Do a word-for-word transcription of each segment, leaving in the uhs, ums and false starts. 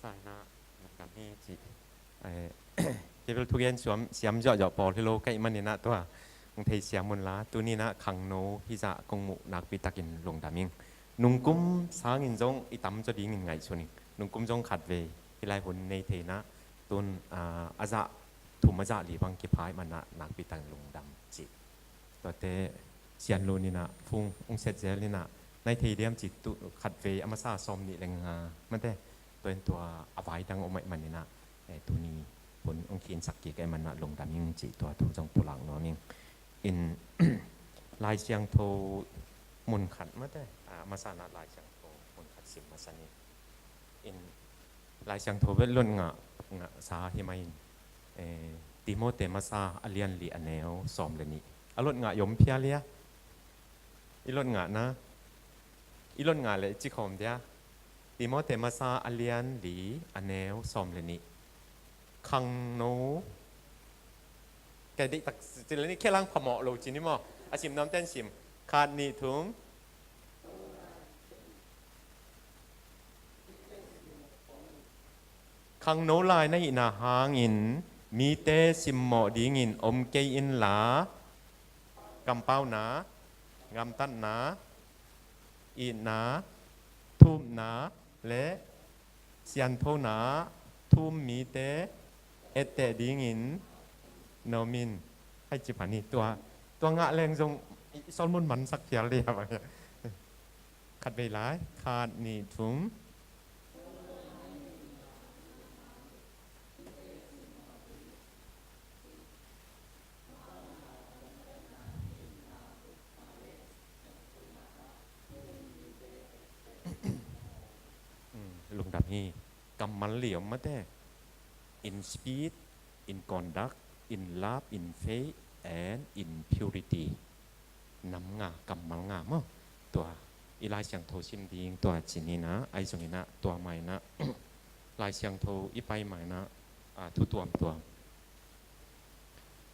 Taina, lungdam hi ci. Eh, kei bel thugen siam, siam zawhzawh pawl hi lo ka hih manin ah tua hong thei siam un la, tuni-in ah khangno hizah kong muh nakpi takin lungdam ing. Nungkum sangin zong i tamzaw dingin ngaihsun ing. Nungkum zong khatvei hih lai hun nei thei-in ah, tun, ah, a zah thum a zah li bang kipha ahih manin ah nakpi takin lungdam ci. Tuate Sian Lun in ah phone hong set zel in ah, na hih thei diam ci, tu khatvei a masa sawm nih le nga mate, tua in tua a vai dang om ahih manin ah, eh, tuni hun hong khinsak kik ahih manin ah lungdam ing ci, tua thu zong pulak nuam ing. In, Lai Siangtho mun khat mate, ah, a masa in ah Lai Siangtho mun khat sim masa ni. In, Lai Siangtho bel i lot ngah, ngahsa hi mah in, eh, Timote masa a lian li a neu sawm le nih. A lot ngah i om phial hia? I lot ngah na? I lot ngah leh i ci khawm dia. Timote masa a lian li a neu sawm le nih. Khangno. Kei deih tak ci le ni, kei lang phamawh lo ci ni maw. A sim nuam ten sim. Khat, nih, thum. Khangno lai na hihna hangin mite simmawh dingin om kei inla, kampauna, gamtatna, itna, thupna le sianthona ah thu-um mite etteh dingin na om in. Hai ci pah ni, tua, tua ngah leng zong i, i sawlmun mansak phial dih a bang hia. Khatvei lai, khat, nih, thum. Mm, lungdam hi. Kammal li om mate. In speech, in conduct, in love, in faith, and in purity. Nam nga, kammal nga maw. Tua i Lai Siangtho sim ding tua ci ni in ah, ahi zongin ah tua mah in ah Lai Siangtho i pai mah in ah, ah, thu tuamtuam.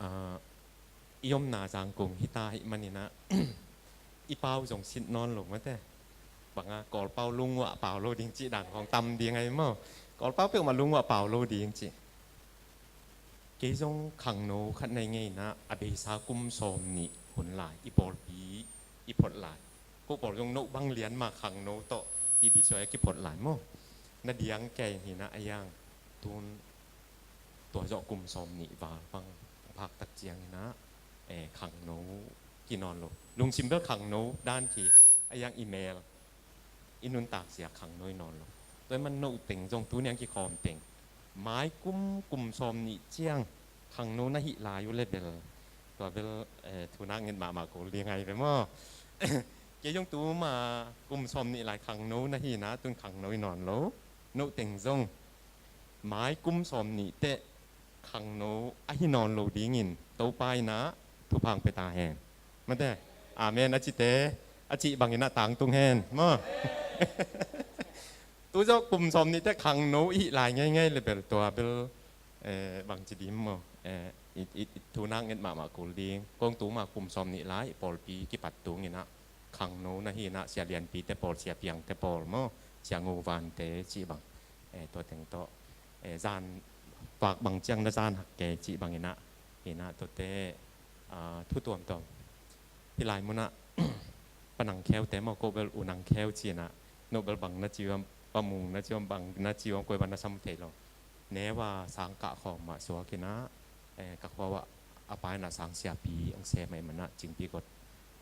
Ah, i omna Zangkong hi ta ahih manin ah i pau zong sit nawn lo mate. Bang a, Kawlpau lunguah pau lo ding cih dan khawng tam ding ahi maw. Kawlpau peuhmah lunguah pau lo ding cih. Kei zong khangno khat na hi ngei in ah, a beisa kum sawm nih hun lai, i pawlpi i phot lai. Ko pawl zong noh bang lian mah khangno tawh T B C a kiphot lai maw. Na diang kei hi in ah, a yang tun tua zawh kum sawm nih val bang phak tak ciangin ah, eh, khangno ki nawn lo. Lungsim bel khangno dan ki, a yang i mel i nuntak zia khangno i nawn lo. Tua ahih man noh teng zong tuni a kikhawm teng mai kum, kum sawm nih ciang khangno na hih lai uh le bel, tua bel, eh, thu nak nget mahmah kul ding ahi ve maw. Kei zong tuma kum sawm nih lai khangno na hi in ah, tun khangno i nawn lo. Noh teng zong mai kum sawm nih teh khangno a hi nawn lo dingin Topa in ah thupha hong pia ta hen. Mate, amen a cite, a cih bangin ah tangtung hen maw. Tu zawh kum sawm nih teh khangno i hih lai ngeingei le bel, tua bel, eh, bang ci ding maw. Eh, i, i, i thu nak nget mahmah kul ding. Kong tuma kum sawm nih lai pawlpi kipat tungin ah khangno na hi in ah, Sia Lianpite pawl, Sia Piangte pawl maw, Sia Nguvante cih bang. Eh, tua teng tawh, eh, zan vak bang ciang na zan hak kei cih bangin ah, hi in ah tuate, ah, thu tuamtuam. Hih lai munah Pa Nang Kheute maw, ko bel U Nang Kheu ci in ah, no bel bang na ci uam, Pa Mung na ci uam, bang na ci uam, koi bang na sam thei lo. Neu a sang kah khawm mah suak in ah, eh, ka khua uah a pa in ah sang siapi hong sem ahih manin ah Cingpi Got,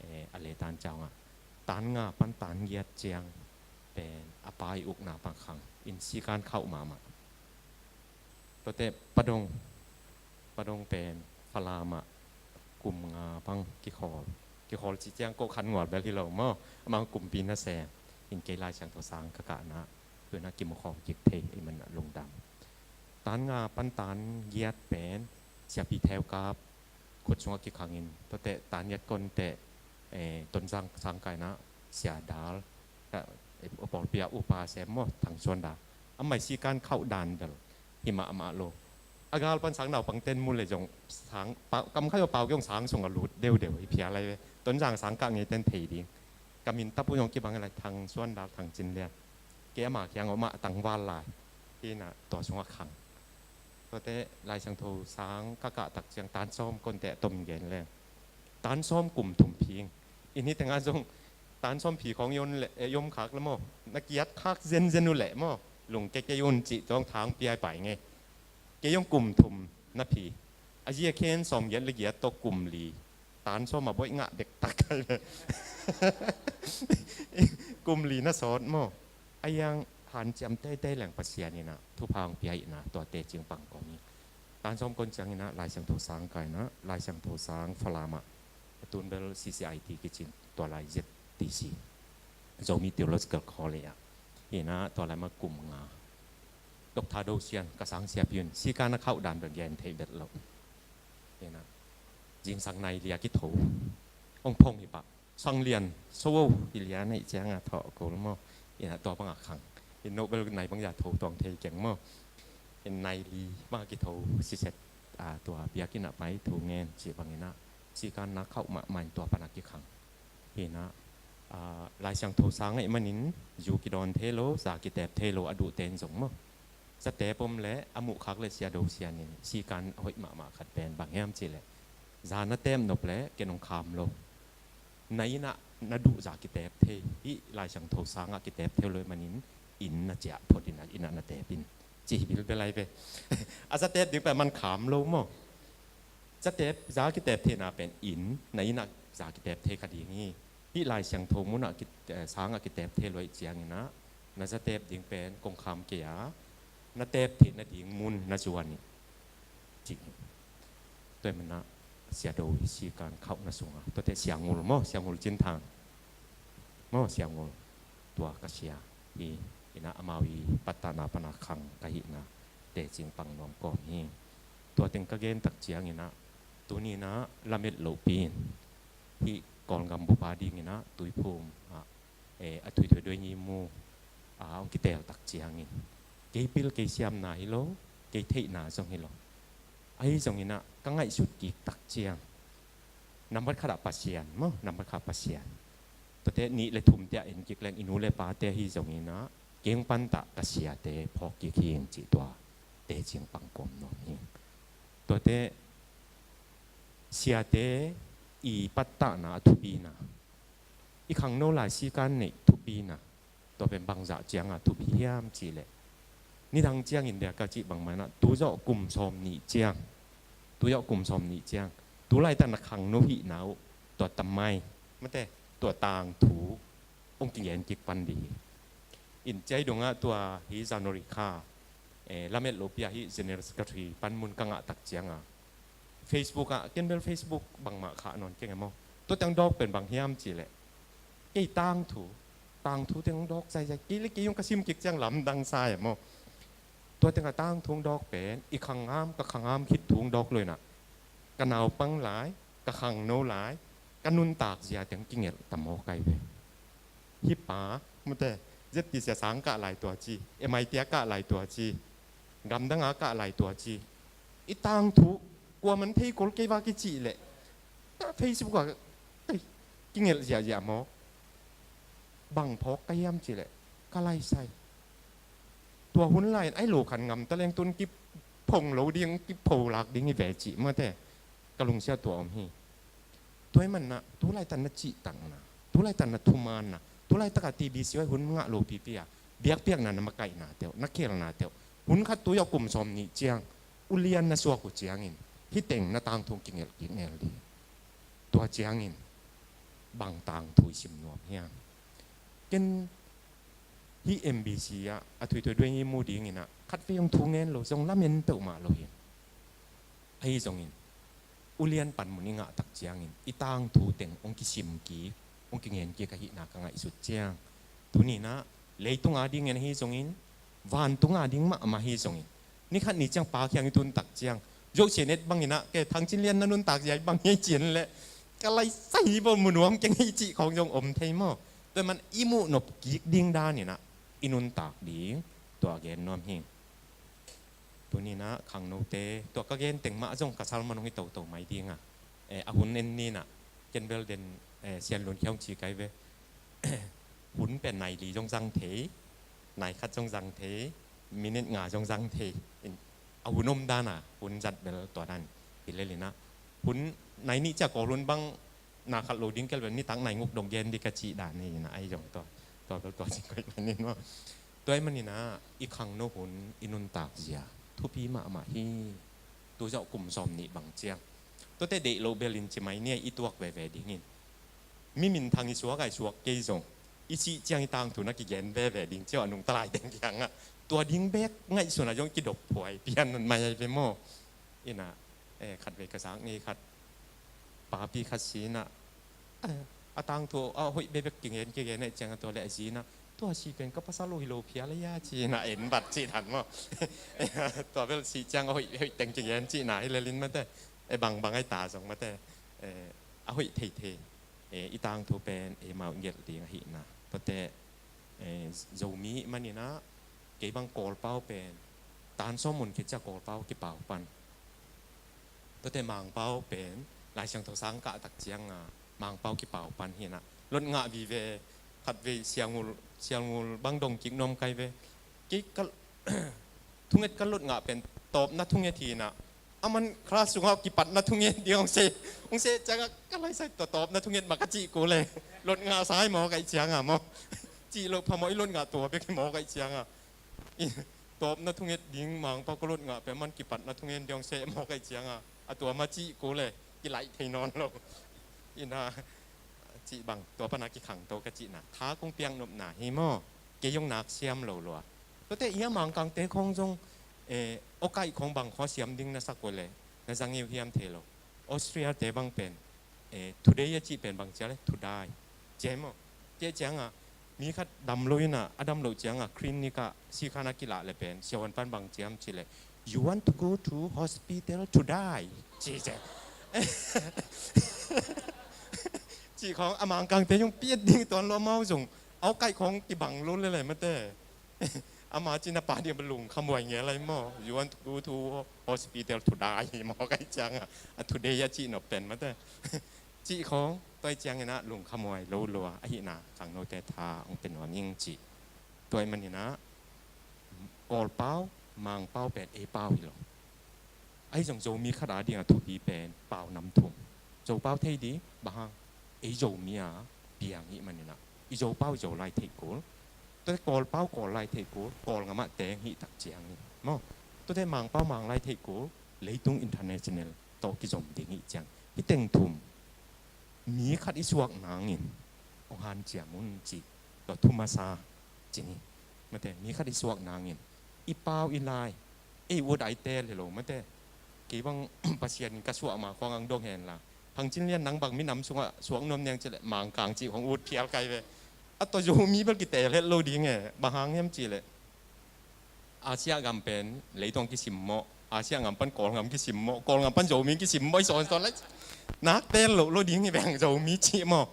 eh, a letan ciang ah, tan nga pan tan giat ciang pen a pa i ukna pan khang in sikan khauh mahmah. Tuate Pa Dong, Pa Dong pen Falam ah kum nga pan kikhawl. Kikhawl ci ciang ko khan ngual bel hi lo maw, amah kumpi na sem in, kei Lai Siangtho sang ka kah in ah, tu in ah kimu khawm kik thei ahih manin ah lungdam. Tan nga pan tan giat pen siapi Theu Kap khut sungah kikhang in, tuate tan giat kon teh, eh, Tonzang sang kah in ah Sia Dal, eh, pawlpi ah upa sem maw, Thang Suan Dal, amah i sikan khauh dan bel hi mahmah lo. A gal pan sang naupangte'n mu leh zong sang, pau, kam khat zong pau kiang sang sung a lut deudeu hi phial lai ve. Tonzang sang kah ngeite'n thei ding. Ka min tap uh zong kibang lai, Thang Suan Dal, Thang Cin Lian. Kei amah kiang ah om a tangval lai. Ina tua sungah khang. Tuate Lai Siangtho sang ka kah tak ciang tan sawm kon teh tom gen leng. Tan sawm kum thum phing. Ina tengah zong tan sawm phi khawng i om leh, eh, i om khak le maw. Na kiat khak zenzen uh leh maw. Lungke kei un cih zong thang piai pai ngei. Kei zong kum thum na phi. A zia khen sawm giat le giat tawh kum li. Tan sawm a boih ngah dektak kai le. Kum li na sawt maw. A iang hanciam teitei leng Pasian ina thupha hong pia ina tua tecing pang kawm hi. Tan sawm kon ciang ina Lai Siangtho sang ka ina, Lai Siangtho sang Falam ah, a tun bel C C I T kicin, tua lai Z T C, Zomi Theological College ah. Ina tua lai ma kum nga. Doctor Do Sian, ka sang siapi un, sika na khauh dan bel gen thei bet lo. Ina zingsang nai lia kitho. Ong phong hi pah. Sang lian, so o, hi lian ei ciang a thawh kul maw. Ina tua bang a khang. In no bel nai bang ya tho tuang thei keng maw. In nai li bang a kitho siset, a, tua biakinn ah pai thu ngen cih bang ina. Sikan na khauh mahmah in tua pan a kikhang. Ina, a, Lai Siangtho sang ei manin zu kidawn thei lo, za kitep thei lo, a duh ten zong maw. Zatep om leh a muh khak leh Sia Do Sian in sikan a hoih mahmah khat pen bang hiam cih leh. Za na tep nop leh ken ong kham lo. Na inn ah na duh za kitep thei. Hih Lai Siangtho sang ah kitep thei lo ei manin inn na ciah phot in a inn ah na tep in. Cih hi bilbel ai ve. A zatep ding pen man kham lo maw. Zatep za kitep theihna pen inn, na inn ah za kitep thei kha ding hi. Hih Lai Siangtho mun ah ki, eh, sang ah kitep thei lo ei ciang ina, na zatep ding pen kong kham kei a, na tep theih nading mun na zuan hi. Cih hi. Tua ei mana Sia Do i sikan khauhna sungah. Tuate Sia Ngul maw, Sia Ngul Cin Thang. Maw Sia Ngul. Tua ka sia. Hi ina amau i pattahna pana khang ka hihna tecing pang nuam kawm hi. Tua teng ka gen tak ciang ina, tuni ina lamet lohpi in. Hih Kawlgam bup a ding ina Tuiphum ah, eh, a Thuithuai Duai Nyi Mu, a, hong kitel tak ciangin. Kei pil kei siamna hi lo, kei theihna zong hi lo. Ahi zong ina, ka ngaihsut kik tak ciang. Nambat khat ah Pasian, maw, nambat khat ah Pasian. Tuate nih le thum te ah en kik leng, i nu le pate ahi zong ina, keng pantah ka siate phawk kik hi ing cih tua. Tecing pang kawm nuam hi. Tuate siate i pattahna a thupina. I khangno lai sikan neih thupina. Tua pen bangzah cianga thupi hiam cih leh. Nidang ciangin bia ka cih bangmah ina, tu zawh kum sawm nih ciang. Tu zawh kum sawm nih ciang. Tu laitak na khangno hihna uh. Tua tamai. Mate, tua tangthu. Ong kigen kik pan dih hi. In ciai dongah tua hi January kha. Eh, lamet lohpi ah hi General Secretary panmun ka ngah tak cianga. Facebook ah, ken bel Facebook bangmah khah nawn keng e maw. Tua teng dawk pen bang hiam cih leh. Kei tangthu, tangthu teng dawk zaizai. Kei le kei hong ka sim kik ciang lamdang sa e maw. Tua tengah tangthu hong dawk pen, i khangam, ka khangam khit thu hong dawk lo ina. Ka naupang lai, ka khangno lai, ka nuntak zia teng kingelh ta maw kai ve. Hih pa, mate, Z T C a sang kah lai tua ci, M I T a kah lai tua ci, gamdang a kah lai tua ci. I tangthu, kua man thei kol kei va kicih leh. Facebook a, ei, kingelh ziahziah maw. Bang phawk ka hiam cih leh, ka laisai. Tua hun lai-in, ai lo khan ngam ta leng tun kiphong lo ding, kipho lak ding hi ve cih mate. Ka lungsia tua om hi. Tua ahih manin ah, tu laitak na cihtakna, tu laitak na thumaanna, tu laitak a T B C Y hun ngah lo pipi a, biakpiakna na makaihna teuh, na khelna teuh. Hun khat tu zawh kum sawm nih ciang, ulian na suak uh ciangin, hih teng na tangthu kingelh, kingelh dih. Tua ciangin, bang tangthu i sim nuam hiam. Ken hih M B C ah, a Thuithuai Duai Nyi Mu dingin ah, khatvei hong thu ngen lo, zong lamen peuhmah lo hi. Ahi zongin, ulian panmun i ngah tak ciangin, i tangthu teng hong kisim kik, hong kingen kik ahihna ka ngaihsut ciang. Tuni-in ah, leitung a dingin ahi zongin, vantung a ding mahmah ahi zongin. Ni khat ni ciang pa kiang i tun tak ciang. Joseph Smith bangin ah, kei Thang Cin Lian na nuntak zia bang hi ci-in leh. Ka laisai hi bawl mu nuam keng hi cih khawng zong om thei maw. Tua ahih manin i muh nop kik ding danin ah, i nuntak ding, tua gen nuam hi. Tuni-in ah khangnote, tua ka gen teng mah zong ka sermon hong hi toto mai ding a. Eh, a hun en ni-in ah, ken bel den, eh, Sian Lun Khiau ci kai ve. Hun pen nai li zong zang thei, nai khat zong zang thei, minit nga zong zang thei in, a hun om dan a hun zat bel tua dan hi lel in ah, hun nai nih ciang Kawl hun bang na khat lo ding kel bel nitak nai nguk dong gen ding ka cih dan hi in ah, ahi zong tua, tua bel tua cih koih manin maw. Tua ahih manin ah i khangno hun i nuntak zia thupi mahmah hi. Tu zawh kum sawm nih bang ciang, tuate deih loh bel in ci mai ni a, i tuak veve ding in, mi minthang i suak a i suak kei zong, i sih ciang i tangthu na kigen veve ding ci a, a nungta lai teng kiangah tua ding bek ngaihsun a zong kidop phuai pian mai ai ve maw. In ah, eh, khatvei ka zak ngei khat, papi khat si in ah, eh, a tangthu a hoih bekbek kigen kigen ahih ciang a, tua leh a zi in ah, tua si pen ka pasal uh hi lo phial a ia ci in ah, en vat cih dan maw. Tua bel sih ciang a hoih, hoih teng kigen cihna hi lel in mate, eh, bangbang ai ta zong mate, eh, a hoih theithei, eh, i tangthu pen eimau i gelh ding ahihna. Tuate, eh, Zomi ahih manin ah, kei bang Kawlpau pen tan sawm mun khit ciang Kawlpau kipau pan. Tuate Mangpau pen Lai Siangtho sang kah tak ciang a Mangpau kipau pan hi in ah, lot ngah vive. Khatvei Siangul, Siangul bang dong kik nuam kai ve. Kei ka thunget ka lot ngah pen tawpna thunget hi in ah, aman class sungah kipatna thunget ding hong se, hong se ciangah ka laisai tua tawpna thunget mah ka cih kul e. Lot ngah sai mawk ahih ciang a maw. Cih loh phamawh, i lot ngah tua bek hi mawk ahih ciang a. I, tawpna thunget ding Mangpau ka lot ngah pen aman kipatna thunget ding hong se mawk ahih ciang a, a tua mah cih kul e, kilaih thei nawn lo. In ah, cih bang tua pan a kikhangto ka cihna, tha kong piak nopna hi maw. Kei zong nak siam lo lua. Tuate i a Mangkangte khong zong, eh, awkaih khong bang khua siam ding na sak uh leh na zang i uh hiam thei lo. Austria-te bang pen, eh, today a cih pen bang ci a leh, to die. Ci ai maw. Ci ai ciang a, mi khat dam lo in ah, a dam loh ciang a clinic ah sikhan a kilah leh pen siavuan pan bang ci hiam cih leh, "You want to go to hospital to die?" ci ci. Cih khong a Mangkangte zong piat ding tuan lo, amau zong awkaih khong kibang lo lel e mate. Ama cih na pa ding a lungkhamhuai ngel ai maw. "You want to go to hospital to die?" mawk ahih ciang a, a today a cih nop pen mate. Cih khong tua ahih ciangin ah lungkhamhuai lo lua ahihna khangnote tha hong pia nuam ing cih. Tua ahih manin ah Kawlpau, Mangpau pen ei pau hi lo. Ahi zong Zomi khat a ding a thupi pen pau nam thum. Zopau thei ding, bang hang, ei Zomi a piang hih manin ah i Zopau i Zolai theih kul. Tuate Kawlpau Kawllai theih kul, Kawlngam ah teng hih tak ciang hi maw. Tuate Mangpau Manglai theih kul, leitung international tawh kizom ding hih ciang. Hih teng thum mi khat i suak nangin hong hanciam un cih, tua thu masa ci ni. Mate, mi khat i suak nangin i pau i lai, ei ut a i teel hi lo mate. Kei bang Pasian in ka suah ma khong ang dong hen la, Phang Cin Lian, nang bang minam sungah suak nuam niang cih leh Mangkang cih khong ut phial kai ve. A tua Zomi bel kiteel het lo ding e. Bang hang hiam cih leh Asia gam pen leitung kisimmawh, Asia gam pan Kawlgam kisimmawh, Kawlgam pan Zomi kisimmawh, i sawn sawn lai. Nak teel loh lo ding hi veng Zomi cih maw.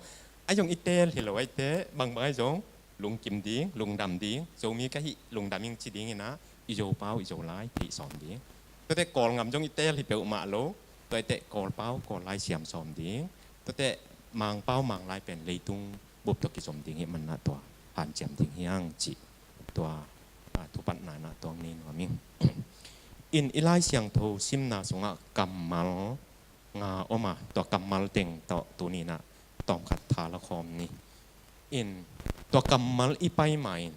Ahi zong i teel hi lo ahih teh, bangbang ahi zong lungkim ding, lungdam ding, Zomi ka hih lungdam ing ci ding in ah, i Zopau i Zolai theih sawm ding. Tuate Kawlngam zong i teel hi peuhmah lo, tua ahih teh Kawlpau Kawllai siam sawm ding. Tuate Mangpau Manglai pen leitung bup tawh kizom ding hih manin ah tua hanciam ding hi hang cih. Tua, a, thupatna in ah tua hong nei nuam ing. In i Lai Siangtho simna sungah kammal nga om a, tua kammal teng tawh tuni in ah tawmkhat tha la khawm ni. In tua kammal i pai ma in,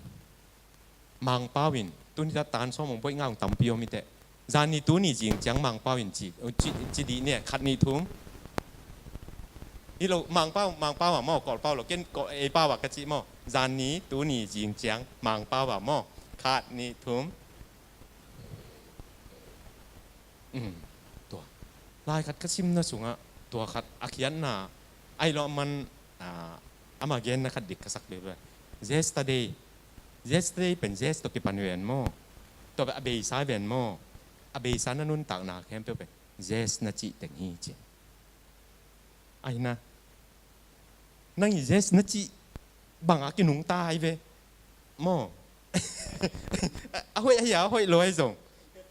Mangpau in tuni ta tan sawm hong buaih nga hong tampi om hi teh. Zanni tuni zing ciang Mangpau in ci, ci, ci dih ni, khat nih thum. Hi lo, Mangpau, Mangpau ah maw, Kawlpau lo, ken Kawl, ei pau ah ka cih maw. Zanni tuni zing ciang Mangpau ah maw, khat nih thum. Um, tua. Lai khat ka simna sungah tua khat a khiatna, ahi lo a man, a, ama genna khat dik ka sak bebe. Yesterday. Yesterday pen yes tawh kipan ven maw. Tua pen a beisa ven maw. A beisa na nuntakna khempeuh pen yes na cih teng hi ci. Ahi na. Nang i yes na cih bangah kinungta ai ve maw. A hoih ahi a, a hoih lo ahi zong,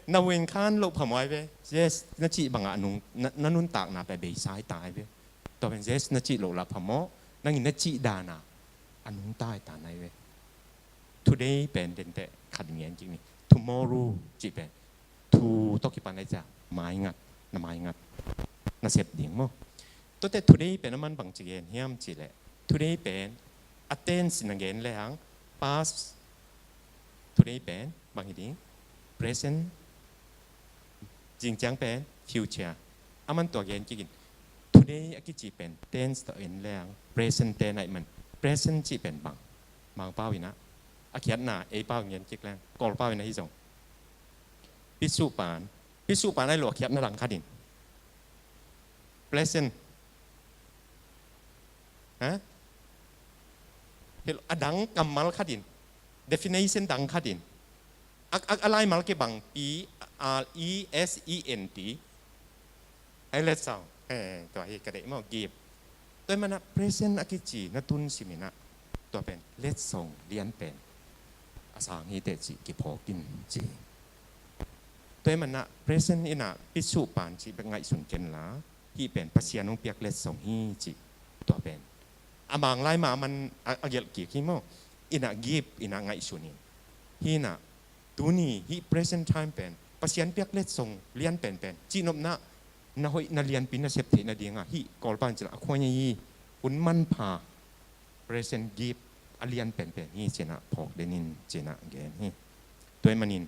na veng khan loh phamawh ai ve. Yes na cih bangah nung, na, na nuntakna pen beisa ai ta ai ve. Tua pen yes na cih loh lah phamawh, nang i na cih dana a nungta ai ta nai ve. Today pen denteh khat ngen kik ni. tomorrow cih pen thu tawh kipan ahih ciang maingat, na maingat na sep ding maw. Tuate today pen aman bangci gen hiam cih leh, today pen a tense na gen lehang past, today pen bang hi ding, present, zingciang pen future. Aman tua gen kik in. Today a kici pen tense tawh en lehang present tense ahih man, present cih pen bang, Mangpau in ah, a khiatna ei pau in gen kik lehang, Kawlpau in ah hi zong, pisuhpan, pisuhpan ahih lo a khiatna dang khat in, present. Ha? Hi lo, a dang kammal khat in, definition dang khat in, a, a, a laimal kibang P R E S E N T, ai letsong. Eh, tua hi ka deih maw, gift. Tua ahih man ah present a kici na tun sim in ah, tua pen letsong lian pen a sang hi teh cih kiphawk in ci. Tua ahih man ah present in ah pisuhpan cih bek ngaihsun ken la, hih pen Pasian hong piak letsong hi cih, tua pen a Manglai mah aman a, a gelh kik hi maw. In ah gift in ah ngaihsun in, hih in ah tuni hih present time pen Pasian piak letsong lian penpen, cihnopna na hoih na lianpi na sep theih nading ah hih Kawlpau in ci leh a khuai hi, hun manpha, present gift a lian penpen hi ci in ah phawk den in ci in ah gen hi. Tua ahih manin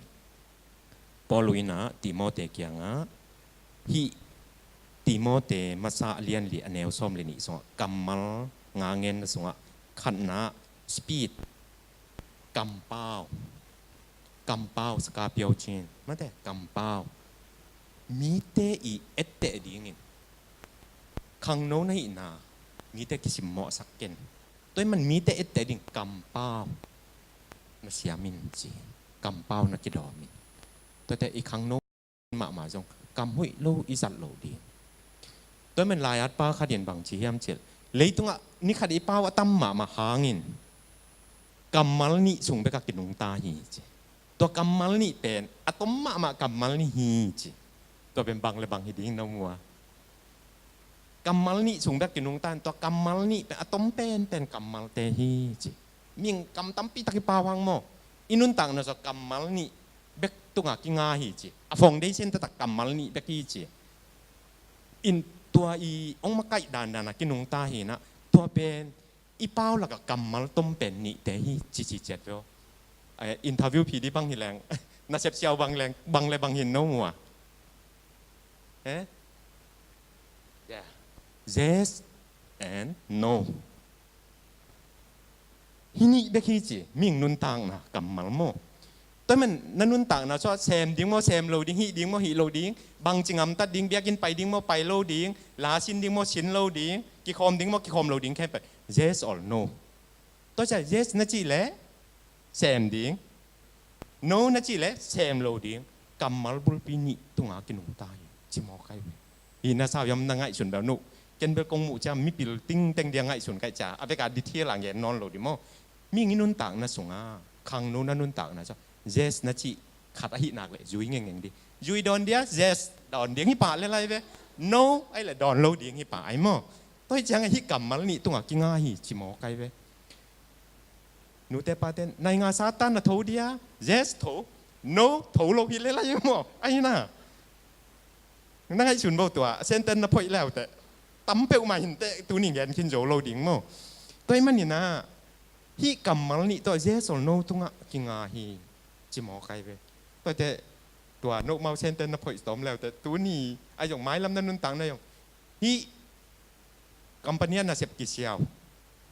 Paul in ah Timote kiangah, hih Timote masa a lian li a neu sawm le nih sungah, kammal nga ngenna sungah khatna, speech, kampau, kampau, sakapiau cin, mate, kampau, mite i etteh dingin, khangno na hihna mite kisimmawhsak ken. Tua ahih man mite etteh ding kampau na siam in ci, kampau na kidawm in. Tuate i khangno mahmah zong kam hoih lo i zat lo ding. Tua ahih man lai-atpa khat in bangci hiam cih leh, leitungah ni khat i pau a tam mahmah hangin kammal nih sung bek a kinungta hi ci. Tua kammal nih pen a tom mahmah kammal nih hi ci. Tua pen bang le bang hi ding na mu a, kammal nih sung bek kinungta in, tua kammal nih pen a tom penpen kammalte hi ci. Mihing kam tampi tak i pau hang maw, i nuntakna sung kammal nih bek tungah kinga hi ci. A foundation taktak kammal nih bek hi ci. In tua i hong makaih dandan a kinungta hi in ah, tua pen i pau lakah kammal tom pen nihte hi ci ci ciat ve aw. Eh, interview phi ding bang hi leng, na sep siau bang leng, bang le bang hi in no mu a. Eh? Yeah. Yes and no. Hih nih bek hi ci, mihing nuntakna kammal maw. Tua ahih man na nuntakna sung sem ding maw, sem lo ding, hih ding maw, hih lo ding, bangci gamtat ding, biakinn pai ding maw, pai lo ding, la sin ding maw, sin lo ding, kikhawm ding maw, kikhawm lo ding, khempeuh yes or no. Tua ciang yes na cih leh sem ding, no na cih leh sem lo ding, kammal bulpi nih tungah kinungta hi ci mawk ai ve. Hi na sau hiam, na ngaihsun bel nuh. Ken bel kong muh ciang mipil tingteng dia ngaihsun ka hih ciang a bek a detail a gen nawn lo ding maw. Mihing i nuntakna sungah, khangno na nuntakna sungah yes na cih khat ahih nak leh zui ngengeng ding. Zui dawn dia, yes dawn ding hi pah le lai ve. No ahih leh dawn lo ding hi pah ai maw. Tua ahih ciangah hih kammal nih tungah kinga hi ci mawk ai ve. Nute paten, nai nga Satan na tho dia, yes tho, no tho lo hi le lai maw. Ai na, na ngaihsun bo tua, a sentence na phoih le uh teh, tam peuhmah hi inteh, tuni gen khin zo lo ding maw. Tua ahih manin ah hih kammal nih tawh yes or no tungah kinga hi ci mawk ai ve. Tua teh, tua no mau sentence na phoih tawm le uh teh, tuni ai zong mailam na nuntakna zong, hih company ah nasep kisiau,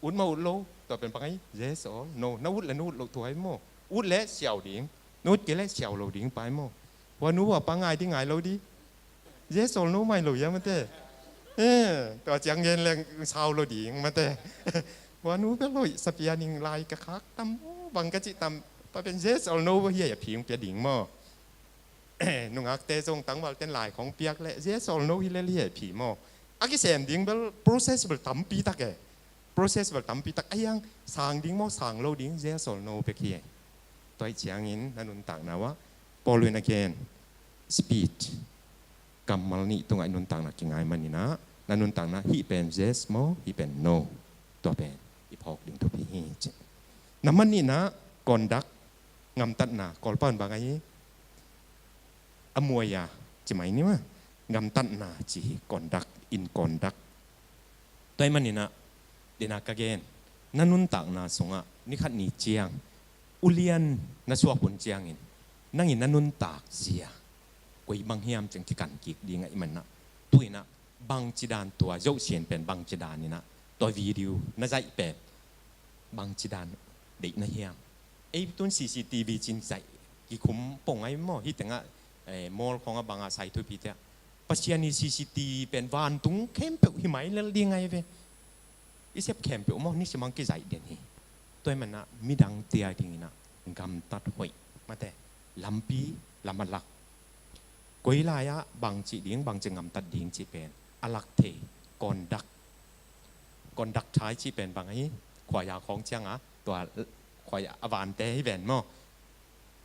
ut maw ut lo, tua pen bang ai, yes or no. Na ut leh na ut loh tuai maw. Ut leh siau ding, na ut kei leh siau lo ding pai maw. Hua nu hua pa ngai ding ngai lo ding, yes or no mai lo ia mate. Eh, tua ciang gen leng sau lo ding mate. Hua nu bel hoih, sapia ning lai ka khak tam, bang ka cih tam, tua pen yes or no hi a, phing pia ding maw. Nungakte zong tangvalte in lai khong piak leh yes or no hi lel hi a, phi maw. A kisem ding bel process bel tampi tak e. Process bel tampi tak a, hiang sang ding maw, sang lo ding, yes or no bek hi e. Tua ahih ciangin na nuntakna uah, Paul in a gen, speech, kammal nih tungah i nuntakna kingai manin ah, na nuntakna hih pen yes maw, hih pen no, tua pen i phawk ding thupi hi ci. Na man in ah conduct, Gamtatna, Kawlpau in bang a hi? A muai a, ci mai ni ma. Gamtatna ci hi, conduct, in conduct. Tua ahih manin ah, dena ka gen, na nuntakna sungah ni khat ni ciang ulian na suak hun ciangin nang in na nuntak zia koi bang hiam cih kikan kik ding ahih manin ah, tu-in ah bangci dan tua zohsian pen bangci dan in ah, tua video na zaih pen bangci dan deih na hiam? Ei tun C C T V cin zaih kikhum pong ai maw, hih tengah, eh, mall khawngah bangah sai thupi tiah Pasian i C C T V pen vantung khempeuh hi mai lel ding ai ve. I sep khempeuh maw, nisim ang kizaih den hi. Tua ahih manin ah midangte a dingin ah gamtat hoih, mate, lampi lam a lak. Koi lai-ah bangci ding, bangci gamtat ding cih pen a lak thei, conduct. Conduct thai cih pen bang hi? Khuaia khawng ciangah tua khuaia a vante hi ven maw.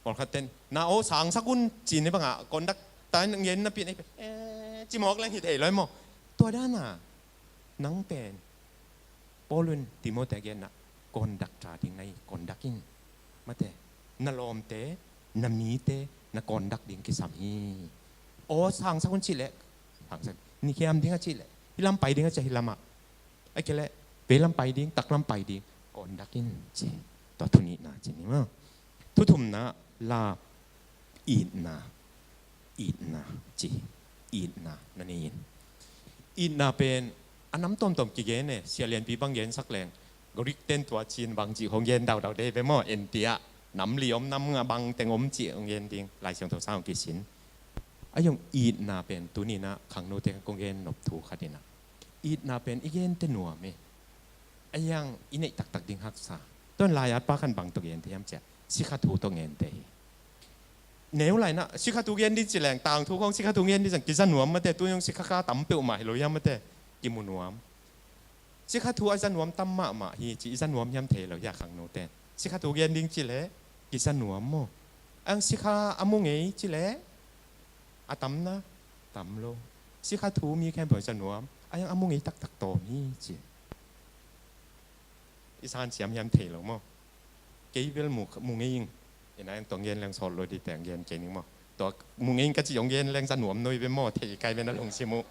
Pawlkhat ten na aw sangsak un ci ni bangah conduct thai ngen napi nei pen, eh, ci mawk leng hi thei lo hi maw. Tua dan a nang pen Paul in Timothy a genna conduct tha ding na hi, conduct in. Mate, na lawmte, na mite na conduct ding kisam hi. Aw sangsak un cih leh sangsak, nikhiam ding a cih leh hih lam pai ding a cih leh hih lamah, a kei leh vei lam pai ding, tak lam pai ding, conduct in ci. Tua thu nihna ci ni maw. Thu thumna, love, itna. Itna ci, itna na nei in. Itna pen a nam tawmtawm kigen e, Sia Lianpi bang gensak leng, Greek ten tua cin bang cih hong gen daudau dei ve maw, en tiah nam li om, nam nga bang teng om cih hong gen ding, Lai Siangtho sang hong kisin. A zong itna pen tuni-in ah khangnote kong gen nop thu khat in ah, itna pen i gente nuam e. A yang i neih taktak ding haksa. Tua in lai-at pa khan bang tawh gen thei hiam cih leh sikha thu tawh gen thei hi. Neu lai-in ah sikha thu gen ding ci leng, tangthu khawng sikha thu gen ding ci leng kiza nuam, mate, tu-in zong sikha kha tam peuhmah hi lo hiam, mate, kimu nuam. Sikha thu a za nuam tam mahmah hi ci, i za nuam hiam thei lo hi a khangnote. Sikha thu gen ding ci leh kiza nuam maw. A yang sikha a mu ngei ci leh a tam na tam lo. Sikha thu mi khempeuh za nuam, a yang a mu ngei taktak tawm hi ci. I san siam hiam thei lo maw. Kei bel mu, mu ngei ing. Ina en tong gen leng sawt lo ding teng gen kei ning maw. Tua mu ngei ing ka cih hong gen leng za nuam noi ve maw, thei kai ve na lungsim uh.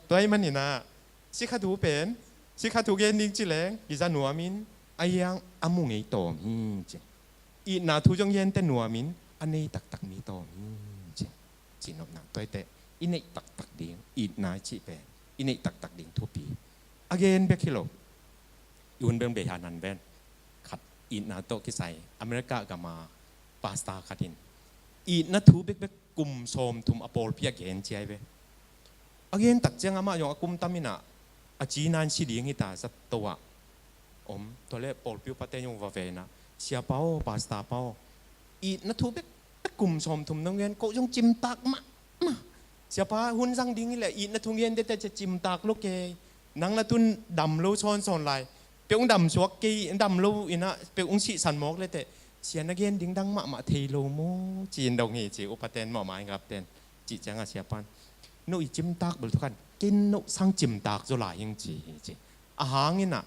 Tua ahih manin ah sikha thu pen, sikha thu gen ding ci leng kiza nuam in, a yang a mu ngei tawm hi ci. Itna thu zong gente nuam in, a nei taktak mi tawm hi ci. Cih nopna, tua hi teh i neih taktak ding, itna i cih pen i neih taktak ding thupi. A gen bek hi lo. I hun beng bei han han ven khat, itna tawh kisai America gam a pastor khat in itna thu bekbek kum sawmthum a pawlpi a gen ci ai ve. A gen tak ciang amah zong a kum tam in ah, a cina in si ding hi ta, zato ah om. Tua leh pawlpi upate zong va ve in ah, Siapa aw, pastor pa aw, itna thu bek, bek kum sawmthum nong gen, ko zong cimtak mahmah. Siapa, hun zang ding hi leh itna thu gen tete, cimtak lo kei. Nang na tun dam lo sawnsawn lai, peuh hong dam suak kei, dam lo in ah peuh hong sihsan mawk le teh, sia na gen ding dang mahmah thei lo maw, ci-in dong hi ci, upaten maw, maingapten. Cih ciangah siapa in, no i cimtak bel thukhan, ken no sang cimtak zaw lai hing ci hi ci. A hang in ah,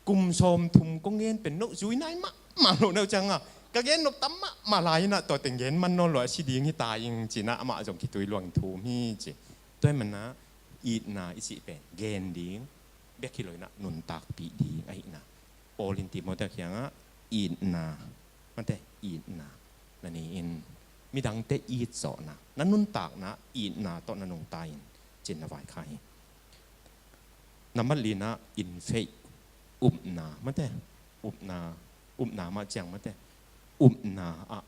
kum sawmthum kong gen pen no zui nai mahmah lo no ciangah, ka gen nop tam mahmah lai in ah, tua teng gen man nawn lo a si ding hi ta ing ci-in ah amah zong khitui luang thum hi ci. Tua ahih manin ah itna i cih pen gen ding bek hi lo in ah, nuntakpih ding ahihna. Paul in Timothy kiangah itna, mate, itna na nei in, midangte it zawhna, na nuntakna itna tawh na nungta in, ci-in na vaikhak hi. Nambat lina in faith, upna, mate, upna, upna mah ciang, mate, upna ah,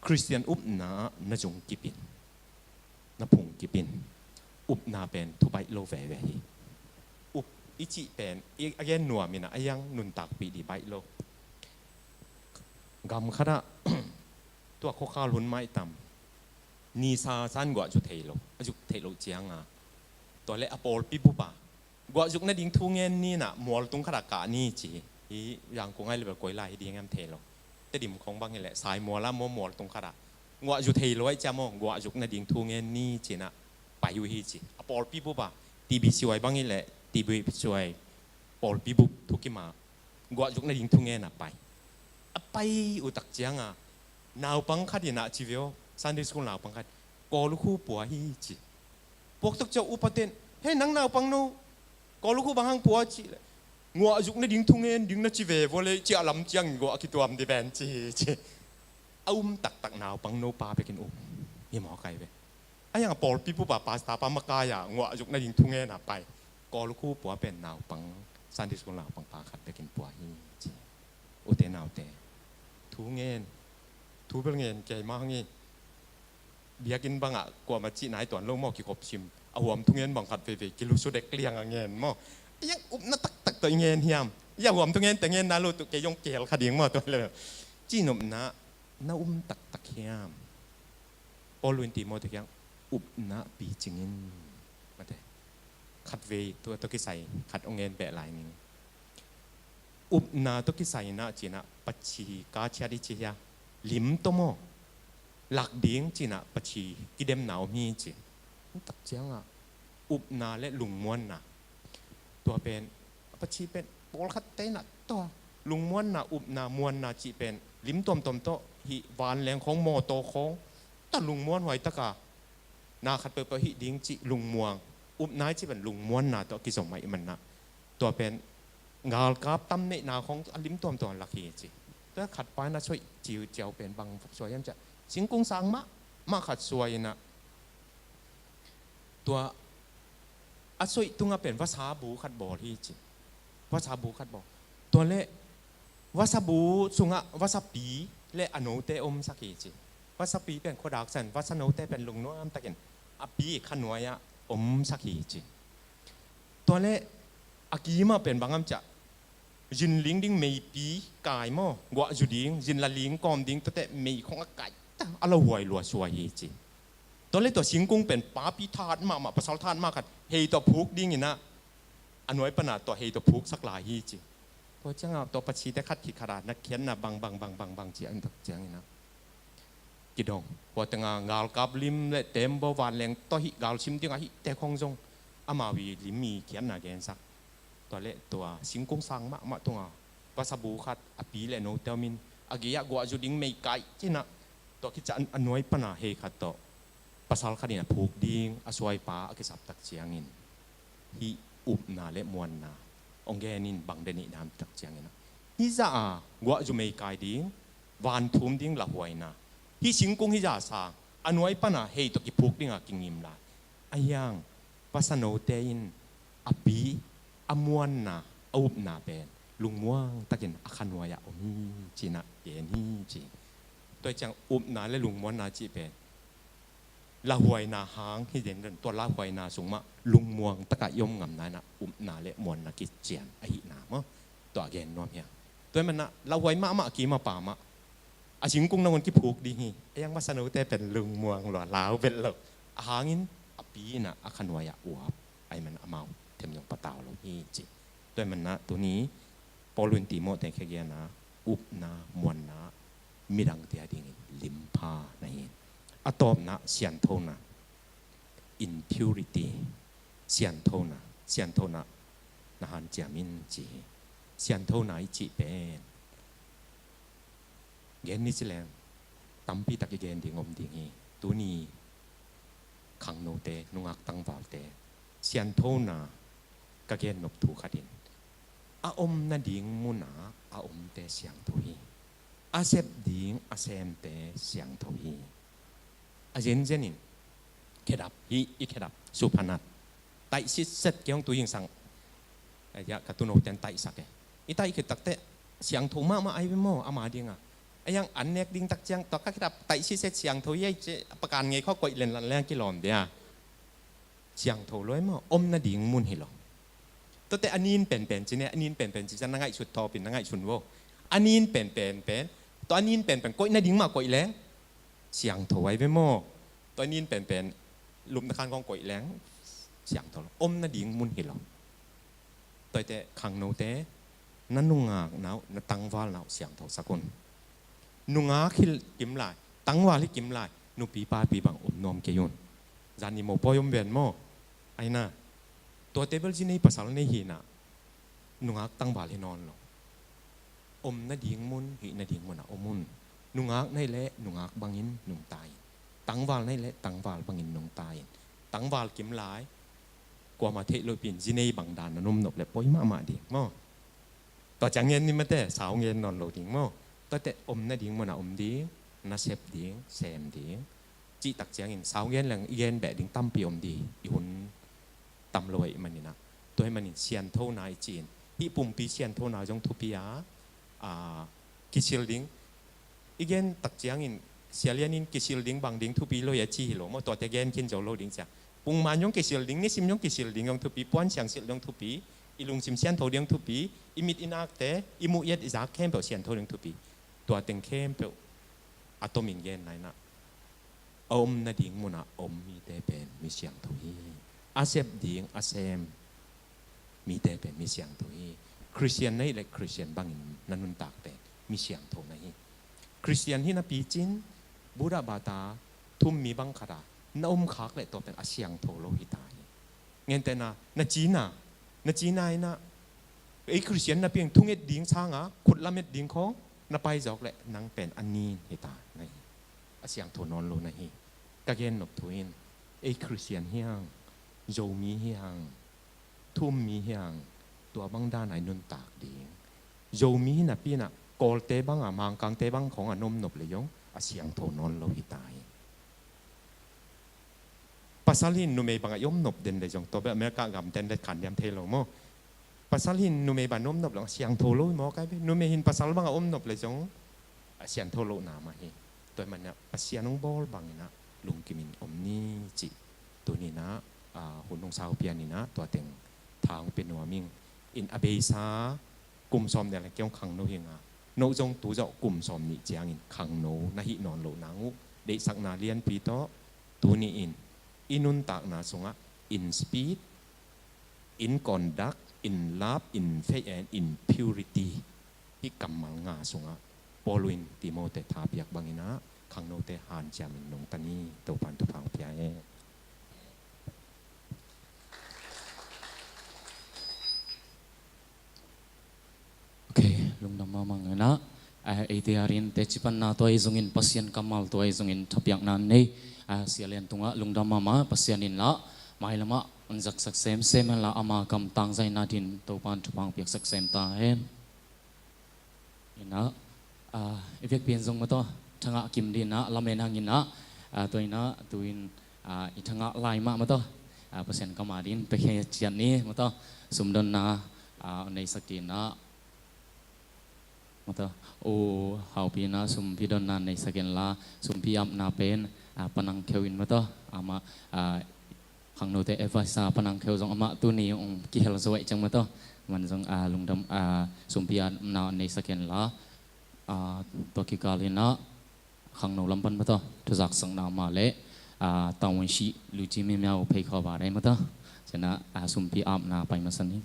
Khristian upna ah na zung kip in, na phung kip in, upna pen thu baih lo veve hi. Up i cih pen i, a gen nuam in ah, a yang nuntakpih ding baih lo. Gam khat ah tua khuakhal hun maitam, nisa san guah zu thei lo, a zuk theih loh ciangah, tua leh a pawlpi bup ah, guah zuk nading thu ngen ni in ah, mual tung khat ah kah ni ci hi. Hih Yangon ai leh bel koi lai hi ding hiam thei lo. Tedim khawng bang hi leh Saimual ah maw, mual tung khat ah guah zu thei lo ahih ciang maw, guah zuk nading thu ngen ni ci-in ah pai uh hi ci. A pawlpi bup ah, T B C Y bang hi leh, T B C Y pawlpi bup thukim ah guah zuk nading thu ngen ah pai. A Pai uh tak cianga naupang khat in ah ci ve aw, Sunday school naupang khat, kawlukhu pua hi ci. Puak tuk ciang upaten, "He, nang naupang no kawlukhu bang hang pua?" ci leh, "Nguahzuk nading thungen ding na ci ve vua leh, ciah lam ciangin guah a kituam dih ven," ci hi ci. A um taktak naupang no pa bekin um hi maw kai ve. A hiang a pawlpi pupa pasta pa makai a nguahzuk nading thungen a pai, kawlukhu pua pen naupang, Sunday school naupang pa khat bekin pua hi ci. Ute naute, thu ngen, thu bel ngen kei mah hang hi. Biakinn bangah kuamah cih nai tuan lo maw, kikhop sim a huam thungen bang khat veivei kilusu dek liang a ngen maw. A hiang upna taktak tawh i ngen hiam? A hiang huam thungen te ngen na lo tuh kei zong kihel kha ding maw tua leh. Cih nopna na um taktak hiam? Paul in Timothy kiang upna picing in. Mate. Khatvei tua tawh kisai khat ong ngen beh lai ning. Upna tawh kisai na cih na pachi ka ciat i ci hia? Lim tawh maw? Lak ding cih na pachi kidemna om hi ci. Tak ciangah upna le lungmuanna. Tua pen, a pachi pen pawlkhat te na tua lungmuanna, upna, muanna cih pen lim tuamtuam tawh, hih vanleng khawng, mawtaw khawng tawh lungmuan huai taka na khat peuhpeuh hih ding cih lungmuang, upna i cih pen lungmuanna tawh a kizom ahih manah tua pen galkap tam neihna khawng a lim tuamtuam lak hi ci. Tua khat pa in a soih ciuciau pen bang suai hiam ciah, singkung sang mahmah khat suai inah, tua a soih tungah pen vasa bu khat bawl hi ci. Vasa bu khat bawl. Tua leh vasa bu sungah vasapi le a note omsak hi ci. Vasapi pen khuadak san, vasa note pen lungnuam takin a pi khanuai-ah omsak hi ci. Tua leh a kimah pen bang hiam ciah, zinling ding meipi kai maw, guahzu ding, zinlaling kawm ding, tuate mei khawng a kai ta, a lauhuai lua suai hi ci. Tua leh tua singkung pen papi that mahmah, pasal that mah khat hei tawh phuk ding inah a nuai pana tua hei tawh phuksak lai hi ci. Tua ciangah tua pachite khat khit khat a na khiatna bang bang bang bang bang ci a in tak ciang inah kidong. Hua tengah galkap lim le tembaw vanleng tawh hih galsim dingah hihte khawng zong amau i lim i khiatna gensak. Tua leh tua singkung sang mahmah tungah vasa bu khat a pi le note om in, a gei-ah guahzu ding mei kai cinah, tua kica a nuai pana hei khat tawh pasal khat in a phuk ding a suaipa a kisap tak ciangin hih upna le muanna ong gen in bang den ih nam tak ciangin ah, hih zah a guahzu mei kai ding, vanthum ding lauhuaina, hih singkung hih zah sang a nuai pana hei tawh kiphuk dingah kingim lai. A hiang vasa note in a pi, a muanna, a upna pen lungmuang takin a khanuai-ah om hi cinah gen hi ci. Tua ciang upna le lungmuanna cih pen lauhuaina hang hi den den, tua lauhuaina sung mah lungmuang takah i om ngam nai inah upna le muanna kician ahihna maw, tua a gen nuam hiang. Tua hi manah lauhuai mahmah a kimah pa mah a singkung nangawn kiphuk ding hi. A hiang vasa note pen lungmuang lua, lau vet lo. A hangin a pi inah a khanuai-ah uap ahih manah amau them zong patau lo hi ci. Tua hi manah tuni Paul in Timothy kiang a genna upna, muanna midangte a dingin limpha na hi. A tawpna sianthona, impurity, sianthona, sianthona na hanciam in ci hi. Sianthona i cih pen gen ni ci leng tampi tak i gen ding om ding hi. Tuni khangnote, nungak tangvalte, sianthona ka gen nop thu khat in, a om nading munah a omte siangtho hi. A sep ding a semte siangtho hi. A zenzen in khedap hi, i khedap suphanat taih sitset kei hong tu hingsang. Aia ka tunoten taihsak e. I taih khit takteh siangtho mahmah ai ve maw ama dinga. A hiang an nek ding tak ciang tua ka khedap taih sitset siangtho hi ai ci a pakan ngei khua koih lenlan leng kilawm dia. Siangtho lo ai maw, om nading mun hi lo. Tuate a nin penpen ci ne, a nin penpen ci ciang na ngaihsut thawpin na ngaihsun vo. A nin penpen pen, tua a nin penpen koih nading mah koih leng siangtho ai ve maw. Tua a nin penpen lupna khan kong koih leng siangtho lo, om nading mun hi lo. Tuaite khangnote, na nungakna uh, na tangvalna uh siangtho sak un. Nungak hi kim lai, tangval hi kim lai, nupi papi bang om nuam kei un. Zan i mopawi om ven maw? Aina, tuate bel zi nei pasal nei hina, nungak tangval hi nawn lo. Om nading mun, hih nading munah om un. Nungak na hih leh nungak bangin nungta in. Tangval na hih leh tangval bangin nungta in. Tangval kim lai, kuamah theih loh pi in, zi nei bang dan na nuamnop leh poi mahmah ding maw. Tua ciang ngen ni mate, sau ngen nawn lo ding maw. Tuate om nading munah om ding, na sep ding, sem ding. Cih tak ciangin sau ngen leng i gen beh ding tampi om ding, i hun tam lo ahih maninah. Tua ahih manin sianthona i ci-in, hih pumpi sianthona zong thupi a, a, kisil ding. I gen tak ciangin Sia Lian in kisil ding bang ding thupi lo hi a ci hi lo maw, tuate gen khin zo lo ding cia. Pungman zong kisil ding, nisim zong kisil ding zong thupi, puan siangsilh zong thupi, i lungsim siantho ding zong thupi, i mit i nakte, i muh i et i zak khempeuh siantho ding thupi. Tua teng khempeuh a tomin genna inah, a om nading munah om mite pen mi siangtho hi. A sep ding a sem mite pen mi siangtho hi. Khristian na hih leh Khristian bangin na nuntak pen mi siangtho na hi. Khristian hi napi cin, Buddha bata thum mi bang khat a na om khak leh tua pen a siangtho lo hi ta hi. Ngentehna, na cina, na cina inah ei Khristian na piang thunget ding sanga khut lamet ding khawng na paizawk leh nang pen a nin hi ta na hi. A siangtho nawn lo na hi. Ka gen nop thu in, ei Khristian hiang, Zomi hiang, thum mi hiang, tua bang dana i nuntak ding. Zomi hi napi inah Kawlte banga, Mangkangte bang khawng a na om nop leh zong a siangtho nawn lo hi ta hi. Pasal hin numei bangah i om nop den leh zong, tua beh America gamten leh khan diam thei lo maw. Pasal hin numei bangah na om nop leh a siangtho lo hi maw kai ve. Numei hin pasal bangah om nop leh zong a siangtho lohna mah hi. Tua ahih maninah Pasian hong bawl banginah lungkimin om ni cih tuninah, a, hun hong sau pianinah tua teng tha hong pia nuam ing. In a beisa kum sawm nih a leh kei hong khangno hi ing a, no zong tu zawh kum sawm nih ciangin khangno na hih nawn loh nang uh deihsakna lianpi tawh tuni-in i nuntakna sungah in speech, in conduct, in love, in faith and in purity, hih kammal nga sungah Paul in Timote thapiak banginah khangnote hanciamin nungta ni. Topan thupha hong pia hen. Ok, lungdam mahmah ngenah, ah, eite adingin teci panna tua ahi zongin Pasian kammal tua ahi zongin thapiakna nei, ah, Sia Lian tungah lungdam mahmah. Pasian in lah mailamah hong zaksak semsem hen la, ama kamtang zaina dingin Topan thupha hong piaksak sem ta hen. Inah, ah, i vekpi in zong mataw, thangah kim dinah lamen hanginah, ah, tua inah tu-in, ah, i thangah lai mah mataw, ah, Pasian kammal dingin piakhia ciat ni mataw. Sumdonna, ah, neisak dinah mataw, u Haupi inah sumpi donna neisak inla, sumpi apna pen, ah, Panang Kheu in mataw, amah, ah, khangnote adviser Panang Kheu zong amah tuni hong kihel zo ahih ciang mataw, aman zong, ah, lungdam, ah, sumpi apna neisak inla, ah, tua kikal inah khangno lam pan mataw thuzaksakna mah leh, ah, taunsi luci mimiau pheikhawh ba dai mataw, cianah, ah, sumpi apna pai masa ni.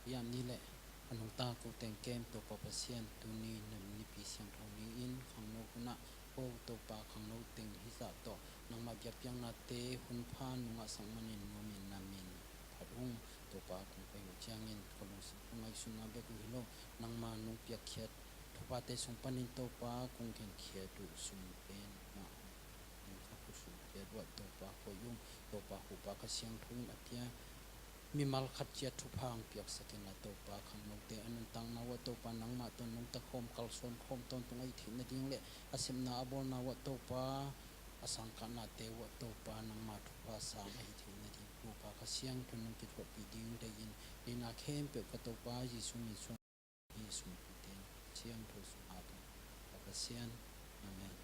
Hiam ni leh a nungta ko teng kem Topa Pasian, tuni na nipi siangtho ni-in khangno hunah ko Topa, khangno teng hizah tawh nangmah biakpiaknate hun pha nungah sak manin nuamin na min phat ung. Topa kong pai uh ciangin ka lungsim, ka ngaihsutna bek uh hi lo, nangma nong piakkhiat thuphate sung panin Topa kong khenkhiat uh sum pen mah nang kha khusun piat uh ah Topa hoih ung. Topa hupa Kha Siangtho in a pia mimal khat ciat thupha hong piaksak inla Topa, khangnote a nuntakna uh ah Topa nangmah tawh nungta khawm, kalsuan khawm tawntung ahih theih nading leh a sepna a bawlna uh ah Topa, a sangkahnate uh ah Topa nangma thupha sang ahih theih nading Topa Kha Siangtho nong kithuahpih ding deihin, deihna khempeuh ka Topa Jesuh min suang hi. Sum pi teng siangtho sum a pang Topa Pasian. Amen.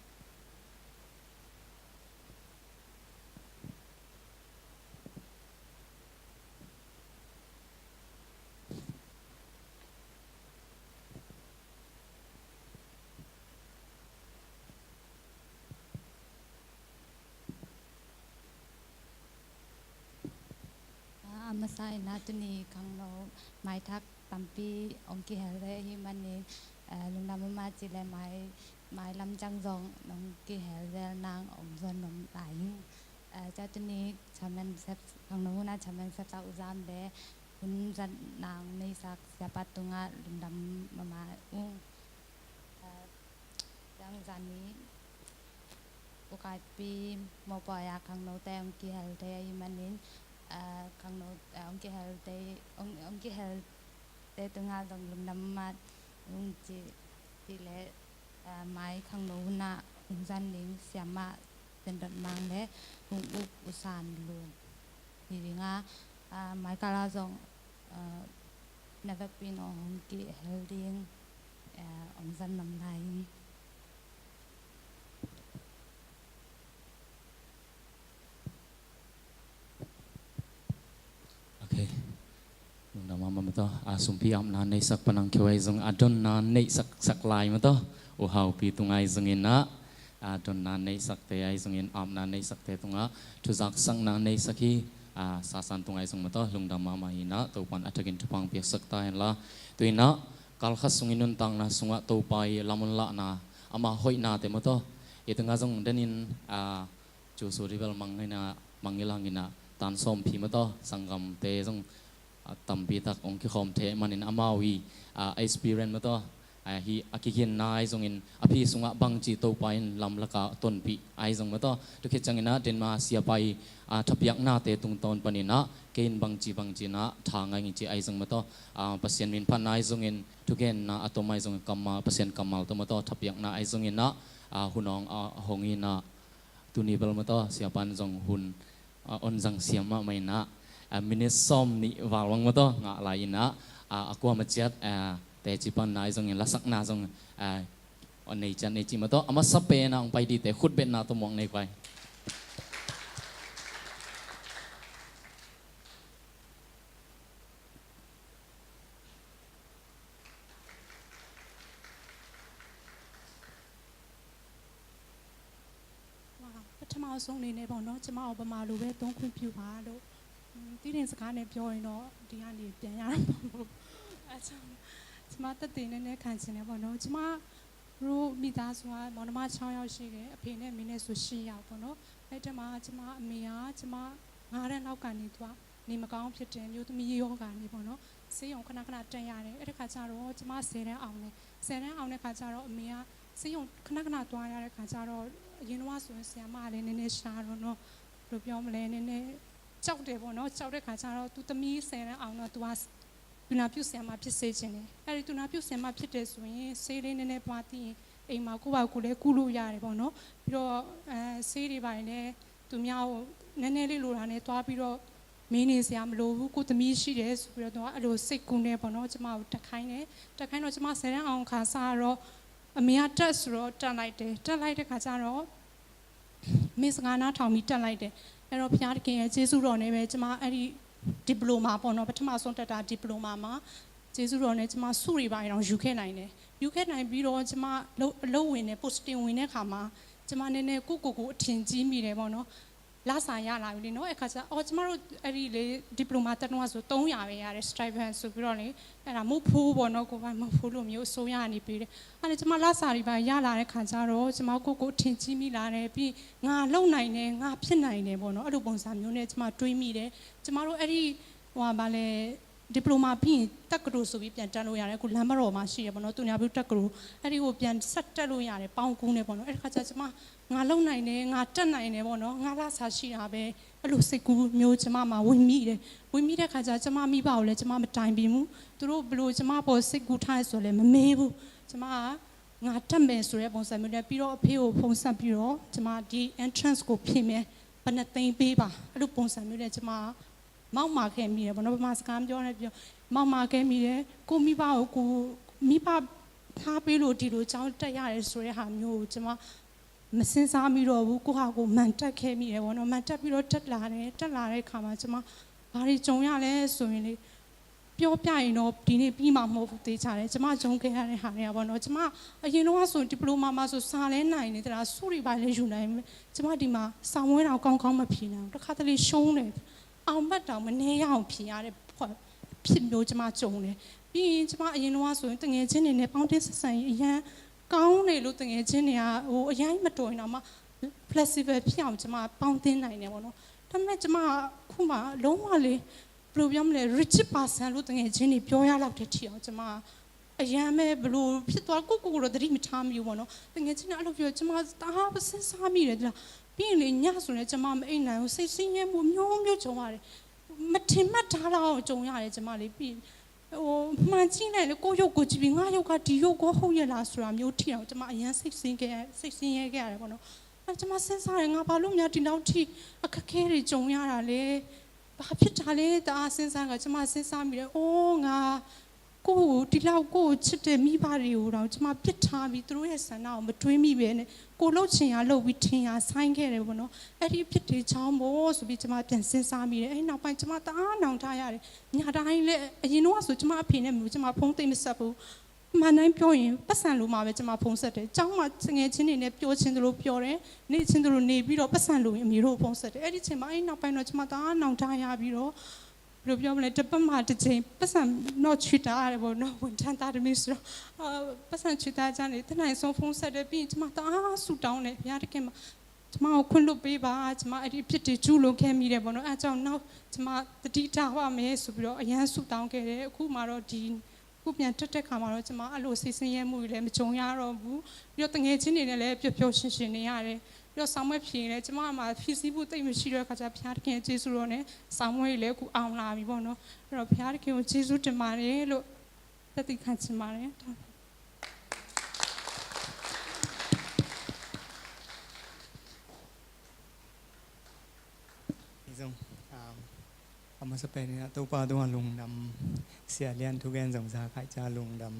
A masa inah tuni khangno maithak tampi hong kihel ve ahih manin, eh, lungdam mahmah cih leh mai, mailam ciang zong nong kihel zel nang hong zuan nuam lai ing. အဲ၊ ကျောင်းတစ်နှစ် ဆရာမန်ဆက်၊ ခန့်နော်ဟုနႃႈ ဆရာမန်ဆက် ဦးဆောင်တဲ့ hun zat nang neisak siapa tungah lungdam mahmah ung. Aa, zani ukaipi mawpaw a khangnote hong kihel thei ahih manin, aa, khangno, aa, hong kihel thei, hong, hong kihel thei tungah zong lungdam mahmah ung ci, ci leh, aa, mai khangno hun ah hong zat ning siamah Pen Dot Mang leh hong uk U San Lun hi ding a, aa, mai kal ah zong, aa, na vekpi in hong kihel ding, aa, hong zat nuam lai hi. Ok. Lungdam mahmah maw taw. A, sumpi apna neihsak pan ang kheu ahi zong a donna neihsak sak lai maw taw. U Haupi tung ahi zongin ah, a donna neihsakte ahi zongin apna neihsakte tungah thuzaksakna neihsak hi. A, Sasan tung ahi zong maw taw, lungdam mahmah hi in ah, Topa'n a thakin thupha piaksak ta hen la. Tu in ah, kalkhat sungin nuntakna sungah Topa i lam hong lahna, ama hoihnate maw taw, i tungah zong denin, a, cu su ri bel mang hi in ah, mang i lang in ah, tan sawm phi maw taw, sanggamte zong, a, tampi tak hong kikhawm thei manin amau i, a, experience maw taw, a, hi a kiginna ahi zongin a phi sungah bangci Topa in lamlak a tonpih ahi zong maw taw, tu khit ciangin ah denma siapa i, a, thapiaknate tungtawn panin ah kei in bangci bangci in ah tha ngai ing ci ahi zong maw taw, a, Pasian min phatna ahi zongin thugenna a tom ahi zongin kammal, Pasian kammal tawh maw taw, thapiakna ahi zongin ah, a, hun hong, a, hong in ah, tuni bel maw taw, siapa'n zong hun, a, hong zang siam mahmah in ah, a, minute sawm nih val bang maw taw, ngah lai in ah, a, a kuamah ciat, a, teci panna ahi zongin lasakna zong, a, hong nei ciat nei ci maw taw, a masa pen ah hong pai dingte khutbetna tawh muak nei kuai. Wow, ပထမဆုံးအနေနဲ့ပေါ့နော်၊ ကျမကိုဗမာလိုပဲသုံးခွင့်ပြုပါလို့။ อืม၊ သိတဲ့စကားနဲ့ပြောရင်တော့ဒီကနေပြန်ရတာမဟုတ်ဘူး။ အဲကြောင့်ကျမသက်သေနည်းနည်းခံချင်တယ်ပေါ့နော်။ ကျမတို့မိသားစုကမောင်နှမခြောက်ယောက်ရှိတယ်။ အဖေနဲ့အမေနဲ့ဆိုရှစ်ယောက်ပေါ့နော်။ အဲ့ထဲမှာကျမအမေကကျမငါးတန်းလောက်ကနေသူက နေမကောင်းဖြစ်တယ်။ မျိုးသမီးရောဂါနဲ့ပေါ့နော်။ ဆေးရုံခဏခဏတက်ရတယ်။ အဲ့တခါကျတော့ကျမဆယ်တန်းအောင်တယ်။ ဆယ်တန်းအောင်တဲ့ခါကျတော့အမေကဆေးရုံခဏခဏသွားရတဲ့ခါကျတော့၊ အရင်တော့ဆိုရင်ဆရာမကလည်းနည်းနည်းရှားတော့နော်၊ ဘယ်လိုပြောမလဲ၊ နည်းနည်းကြောက်တယ်ပေါ့နော်။ ကြောက်တဲ့ခါကျတော့သူသမီးဆယ်တန်းအောင်တော့သူကသူနာပြုဆရာမဖြစ်စေချင်တယ်။ အဲ့ဒီသူနာပြုဆရာမဖြစ်တယ်ဆိုရင်ဆေးလေးနည်းနည်းပွားသိရင်အိမ်မှာကိုယ့်ဘာကိုယ်လည်းကုလို့ရတယ်ပေါ့နော်။ ပြီးတော့အဲဆေးတွေဘာတွေလည်းသူများကိုနည်းနည်းလေးလိုတာနဲ့သွားပြီးတော့ မင်းနေစရာမလိုဘူး၊ ကိုယ့်သမီးရှိတယ်ဆိုပြီးတော့သူကအဲ့လိုစိတ်ကူးနဲ့ပေါ့နော်၊ ကျမကိုတက်ခိုင်းတယ်။ တက်ခိုင်းတော့ကျမဆယ်တန်းအောင်ခါစတော့အမေကတက်ဆိုတော့တက်လိုက်တယ်။ တက်လိုက်တဲ့ခါကျတော့မင်းစကားနားထောင်ပြီးတက်လိုက်တယ်။ အဲ့တော့ဘုရားသခင်ရဲ့ကျေးဇူးတော်နဲ့ပဲကျမအဲ့ဒီ diploma ပေါ့နော်၊ ပထမဆုံးတက်တာ diploma မှာကျေးဇူးတော်နဲ့ကျမဆုတွေဘာတွေတောင်ယူခဲ့နိုင်တယ်။ ယူခဲ့နိုင်ပြီးတော့ကျမလုပ်အလုပ်ဝင်တဲ့ posting ဝင်တဲ့ခါမှာကျမနည်းနည်းကိုယ့်ကိုယ်ကိုအထင်ကြီးမိတယ်ပေါ့နော်။ လစာရလာပြီလေနော်။ အဲ့ခါကျအော်ကျမတို့အဲ့ဒီလေ diploma တစ်နှစ်ဆိုသုံးရာပဲရတယ် stipend ဆိုပြီးတော့လေ၊ အဲ့ဒါမုတ်ဖိုးပေါ့နော်၊ ကိုယ်ပိုင်မုတ်ဖိုးလိုမျိုးအစိုးရကနေပေးတယ်။ အဲ့ဒါကျမလစာတွေပါရလာတဲ့ခါကျတော့ကျမကိုယ့်ကိုယ်ထင်ကြီးမိလာတယ်။ ပြီးငါလုပ်နိုင်တယ်၊ ငါဖြစ်နိုင်တယ်ပေါ့နော်။ အဲ့လိုပုံစံမျိုးနဲ့ကျမတွေးမိတယ်။ ကျမတို့အဲ့ဒီဟိုဟာဗာလဲ diploma ပြီးရင်တက္ကသိုလ်ဆိုပြီးပြန်တက်လို့ရတယ်။ အခုလမ်းမတော်မှာရှိတယ်ပေါ့နော်၊ သူများပြုတက္ကသိုလ်၊ အဲ့ဒီကိုပြန်ဆက်တက်လို့ရတယ်ပေါင်ကူးနဲ့ပေါ့နော်။ အဲ့ဒီခါကျကျမငါလုပ်နိုင်တယ်၊ ငါတက်နိုင်တယ်ပေါ့နော်၊ ငါလစာရှိတာပဲ။ အဲ့လိုစိတ်ကူးမျိုးကျမမှာဝင်မိတယ်။ ဝင်မိတဲ့ခါကျကျမမိဘကိုလည်းကျမမတိုင်ပင်ဘူး။ သူတို့ဘယ်လိုကျမပေါ်စိတ်ကူးထားလဲဆိုလည်းမမေးဘူး။ ကျမကငါတက်မယ်ဆိုတဲ့ပုံစံမျိုးနဲ့၊ ပြီးတော့အဖေကိုဖုန်းဆက်ပြီးတော့ကျမဒီ entrance ကိုဖြေမယ်၊ ဘယ်နှစ်သိန်းပေးပါ၊ အဲ့လိုပုံစံမျိုးနဲ့ကျမမောက်မာခဲ့မိတယ်ပေါ့နော်။ ဗမာစကားပြောနေပြောမောက်မာခဲ့မိတယ်။ ကိုမိဘကိုကိုမိဘထားပေးလို့ဒီလိုကျောင်းတက်ရတယ်ဆိုတဲ့ဟာမျိုးကိုကျမမစင်စားမိတော့ဘူး။ ကိုယ့်ဟာကိုယ်မန်တက်ခဲ့မိတယ်ပေါ့နော်။ မန်တက်ပြီးတော့တက်လာတယ်။ တက်လာတဲ့အခါမှာကျမဘာတွေကြုံရလဲဆိုရင်လေပြောပြရင်တော့ဒီနေ့ပြီးမှာမဟုတ်ဘူးသေချာတယ်။ ကျမကြုံခဲ့ရတဲ့ဟာတွေကပေါ့နော်။ ကျမအရင်တော့ဆို diploma မှာဆိုစာလဲနိုင်နေသလား၊ ဆုတွေဘာလဲယူနိုင်မယ်။ ကျမဒီမှာစာမွေးတာကောင်းကောင်းမဖြေနိုင်ဘူး။ တစ်ခါတလေရှုံးတယ်။ အောင်မှတ်တောင်မနေရအောင်ဖြေရတဲ့ဖြစ်မျိုးကျမကြုံတယ်။ ပြီးရင်ကျမအရင်တော့ဆိုရင်တငယ်ချင်းတွေနဲ့ပေါင်းတင်ဆက်ဆံရေးအရမ်းကောင်းတယ်လို့တငယ်ချင်းတွေကဟိုအရမ်းမတော်ရင်တော့မှ flexible ဖြစ်အောင် ကျွန်မ ပေါင်းသင်းနိုင်တယ်ပေါ့နော်။ ဒါပေမဲ့ ကျွန်မ အခုမှ လုံးဝလေ ဘယ်လိုပြောမလဲ rigid person လို့ တငယ်ချင်းတွေ ပြောရလောက်တဲ့ထိအောင် ကျွန်မ အရမ်းပဲ ဘယ်လိုဖြစ်သွား ကိုယ့်ကိုယ်ကိုတော့ သတိမထားမိဘူးပေါ့နော်။ တငယ်ချင်းတွေ အဲ့လိုပြော ကျွန်မ တအားပဲ စဉ်းစားမိတယ်။ ပြီးရင်လေ ညဆိုလည်း ကျွန်မ မအိပ်နိုင်ဘူး။ စိတ်ဆင်းရဲမှု မျိုးမျိုး ကြုံရတယ်။ မထင်မှတ်ထားလောက်အောင် ကြုံရတယ် ကျွန်မလေ။ ပြီးရင် ဟို မှန်ကြည့်လိုက်လေ ကိုယ့်ရုပ်ကိုကြည့်ပြီး ငါရုပ်က ဒီရုပ်ကို ဟုတ်ရဲ့လားဆိုတာမျိုးထိအောင် ကျွန်မ အရမ်း စိတ်ဆင်းရဲ စိတ်ဆင်းရဲခဲ့ရတယ်ပေါ့နော်။ အဲ ကျွန်မ စဉ်းစားတယ် ငါ ဘာလို့များ ဒီလောက်ထိ အခက်အခဲတွေ ကြုံရတာလဲ။ ဘာဖြစ်တာလဲ တအား စဉ်းစားတာ။ ကျွန်မ စဉ်းစားမိတယ်။ အိုး ငါ ကိုယ့်ကို ဒီလောက် ကိုယ့်ကို ချစ်တဲ့ မိဘတွေကိုတောင် ကျွန်မ ပစ်ထားပြီး သူတို့ရဲ့ ဆန္ဒကို မတွေးမိပဲနဲ့ ကိုယ်လုပ်ချင်ရာလုပ်ပြီး ထင်ရာစိုင်းခဲ့တယ်ပေါ့နော်။ အဲ့ဒီအပြစ်တွေကြောင့်မို့ဆိုပြီး ကျွန်မ ပြန်စဉ်းစားမိတယ်။ အဲ့နောက်ပိုင်း ကျွန်မ တအား နောင်တရတယ်။ ညတိုင်းလည်း အရင်တုန်းကဆို ကျွန်မ အဖေနဲ့ အမေကို ကျွန်မ ဖုန်းသိပ်မဆက်ဘူး။ အမှန်တိုင်းပြောရင် ပိုက်ဆံလိုမှပဲ ကျွန်မ ဖုန်းဆက်တယ်။ ကျောင်းမှာ တငယ်ချင်းတွေနဲ့ ပြောချင်သလိုပြောတယ်။ နေချင်သလိုနေပြီးတော့ ပိုက်ဆံလိုရင် အမေတို့ကို ဖုန်းဆက်တယ်။ အဲ့ဒီအချိန်မှာ အဲ့နောက်ပိုင်းတော့ ကျွန်မ တအား နောင်တရပြီးတော့ ဘယ်လိုပြောမလဲ တစ်ပတ်မှတစ်ကြိမ် ပိုက်ဆံတော့ ချွေတာရတယ်ပေါ့နော်။ ဝန်ထမ်းသားသမီးဆိုတော့ အာ ပိုက်ဆံချွေတာကြတယ်။ တနိုင်ဆုံး ဖုန်းဆက်တယ်။ ပြီးရင် ကျွန်မ တအား ဆုတောင်းတယ်။ ဘုရားသခင်မှာ ကျွန်မကို ခွင့်လွှတ်ပေးပါ။ ကျွန်မ အဲ့ဒီအပြစ်တွေ ကျူးလွန်ခဲ့မိတယ်ပေါ့နော်။ အဲ့ကြောင့် နောက် ကျွန်မ သတိထားပါမယ်ဆိုပြီးတော့ အရမ်း ဆုတောင်းခဲ့တယ်။ အခုမှတော့ ဒီ အခုပြန်တက်တဲ့ခါမှာတော့ ကျွန်မ အဲ့လို စိတ်ဆင်းရဲမှုတွေလည်း မကြုံရတော့ဘူး။ ပြီးတော့ တငယ်ချင်းတွေနဲ့လည်း ပျော်ပျော်ရွှင်ရွှင် နေရတယ်။ ပြီးတော့ စာမေးပွဲဖြေရင်လည်း ကျွန်မမှာ ဖြည့်ဆည်းမှု သိပ်မရှိတဲ့အခါကျ ဘုရားသခင်ရဲ့ ကျေးဇူးတော်နဲ့ စာမေးပွဲတွေလည်း အခု အောင်လာပြီပေါ့နော်။ အဲ့တော့ ဘုရားသခင်ကို ကျေးဇူးတင်ပါတယ်လို့ သက်သေခံချင်ပါတယ်။ ဒီဆုံး အာ အမစပဲနဲ့ အတူပါတူ အလုံဒမ် ဆရာလျံ သူကဲန် ဇုံစာ ခိုက်ကြ အလုံဒမ်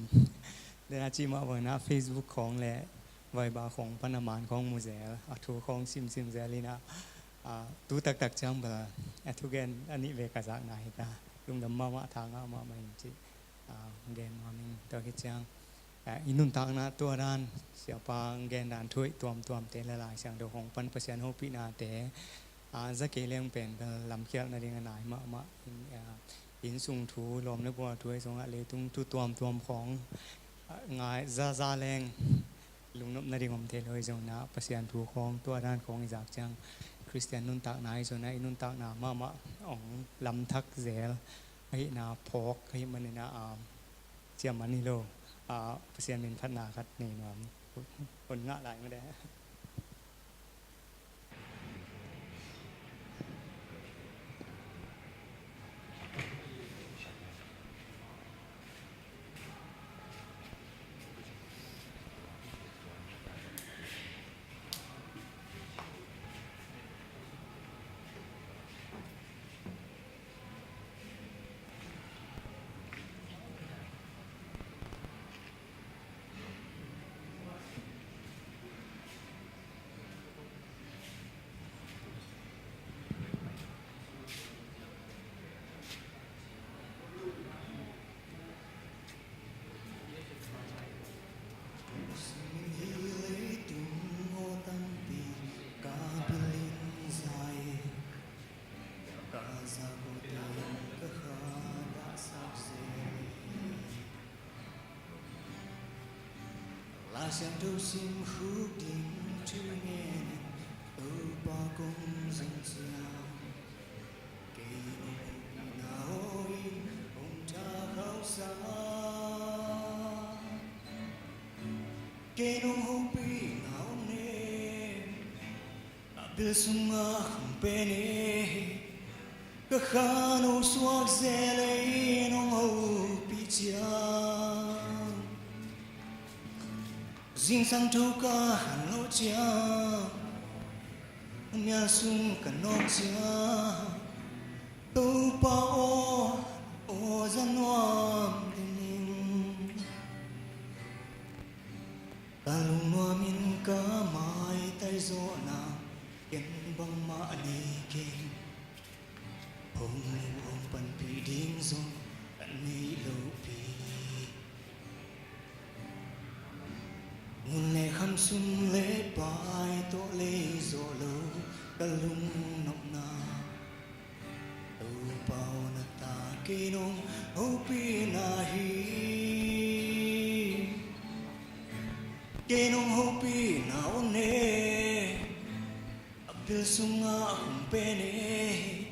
ဒီး အကြည့်မဝင် Facebook ခေါင်း လႄႈ Viber ခေါင်း ပနမန် ခေါင်း မူဇဲ အထူ ခေါင်း စင်စင် ဇဲလီန အာ တူ တၢၵ်းတၢၵ်း စၢင် ဘႃ အထူ ကဲန် အနံၣ် ဝေ ကၢၢ် စၢၵ်ႈ နႃႇ ဟီႇ တႃႉ လုံဒမ် မႃး မႃး ထႃႈ ငႃႇ မႃး မႃး ယိင်ႈ ၸိ အာ ဂဲၢ်မီႈ မီး တေႃႇၶီႈၸၢင်ႈ ဢႃႇ ဢီႇၼုၼ်ႇတၢၵ်ႈၼႃႇ တူဝ်တၢၼ်ႇ သြႃႇပႃႈ ၵႅၼ်ႇတၢၼ်ႇ ထူၺ်ႈ တွမ်တွမ် တႄႉလႄႈ လၢႆသဵင် တေႃႇၶွင်ပၼ် ပသဵင်ႁူဝ်ပီႈၼႃႈတႄႉ ဢႃႇ ၸၵ်းၵႄႈလႅင်းပဵၼ် ၵႃႈလမ်ၶႅၼ်ႇၼႃႇ လႅင်းဢၼ်ၼႆႉ မႃး မႃး ဢိၼ်ႇ ဢႃႇ ဢိၼ်ႇသုင်ထူ လွမ်ႇၼႂ်းၵႂႃႇထူ ဢႆႈသုင် ဢႃႇ လႄႈ တုင်း ထူ တွမ်တွမ် ၶွင် ဢႃႇ ငၢႆႈ ၸႃႉၸႃႉလႅင်း လုင်းၼပ်ႉၼႃႇ တီႈၶွမ်ႇထႄႇလူၺ်ႈ ၸွင်ႇၼႃႇ ပသဵင်ထူ ၶွင်တူဝ်တၢၼ်ႇ ၶွင်ဢီႈၸၢၵ်ႈၸၢင်ႈ ၶရိတ်ႉသတႅၼ်ႇ ၼုၼ်ႇတၢၵ်ႈၼႃႇ ဢႆႈၸွင်ႇၼႃႇ ဢီႈၼုၼ်ႇတၢၵ်ႈၼႃႇ မႃး မႃး ဢွင်ႇလမ်ထၵ်းၸႄႈ ဢႆႈၼႃႇ ၽွၵ်ႈ ဢႆႈမၼ်းၼႃႇ ဢႃႇ ၸဵမ်မၼ်းၼႆႉလူး ဢႃႇ ပသဵင်ႇမဵၼ်ၽတ်ႉၼႃႇၶတ်းၼႆႉၼေႃႈ ၵူၼ်းငႃႈလၢႆမႃးလႄႈ။ Lai Siangtho sim khuk ding thu ngen in, Topa kong zong ciang. Kei nong hopihna aw in hong tha khauh sa. Kei nong hopihna aw ne. A bil sungah hong pen e, ka khan aw suak zel ei nong hopih ciang. Zingsang tho ka han lo ciang, mial sung ka nawk ciang, Topa aw, aw za nuam ding in. Ka lungnuam in ka maitai zawhna ken bangmah nei keng. Hong, hong panpih ding zong ka nei lo pi. Ngun le kham, sum le pai tawh lei zawh lo ka lungnopna. Topa aw, na ta kei nong hopihna hi. Kei nong hopihna aw ne. Pil sungah hong pen e,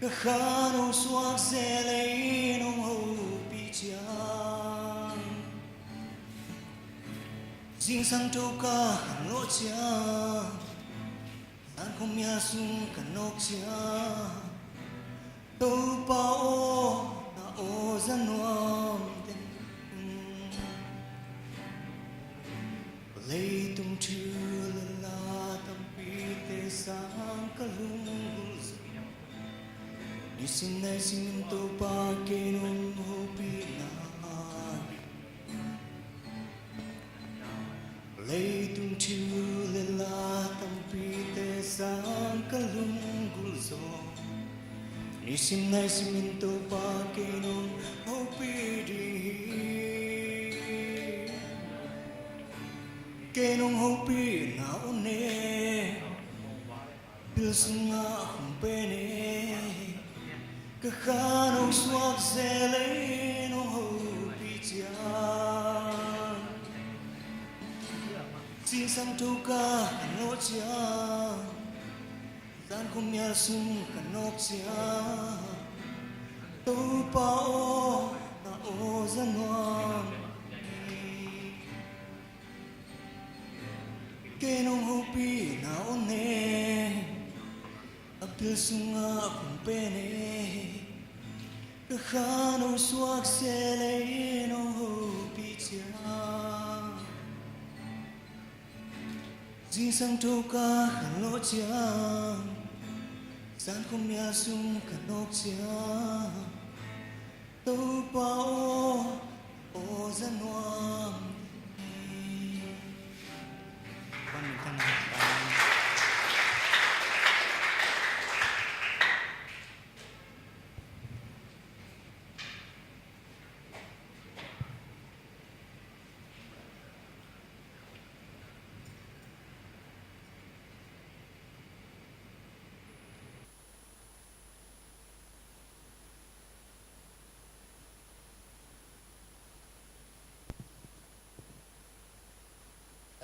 ka khan hong suak se lei nong hopih ciang. Zingsang tho ka hang lawh ciang, zan khuamial sung ka nawk ciang, Topa aw, na aw za nuam teng. Leitung thu le la tampite sang ka lunggulh zaw, nisim naisim in Topa kei nong hopihna. Leitung thu le la tampite sang ka lunggulh zaw, nisim naisim in Topa kei nong hopih ding hi. Kei nong hopihna aw ne, pil sungah hong pen e, ka khan hong suak se lei nong hopih ciang. Zingsang tho ka hang lawh ciang, zan khuamial sung ka nawk ciang, Topa aw, na aw za nuam teng. Kei nong hopihna aw ne, a pil sungah kong pen e, ka khan hong suak se lei nong hopih ciang. Zingsang tho ka hang lawh ciang, zan khuamial sung ka nawk ciang, Topa aw, aw za nuam hi.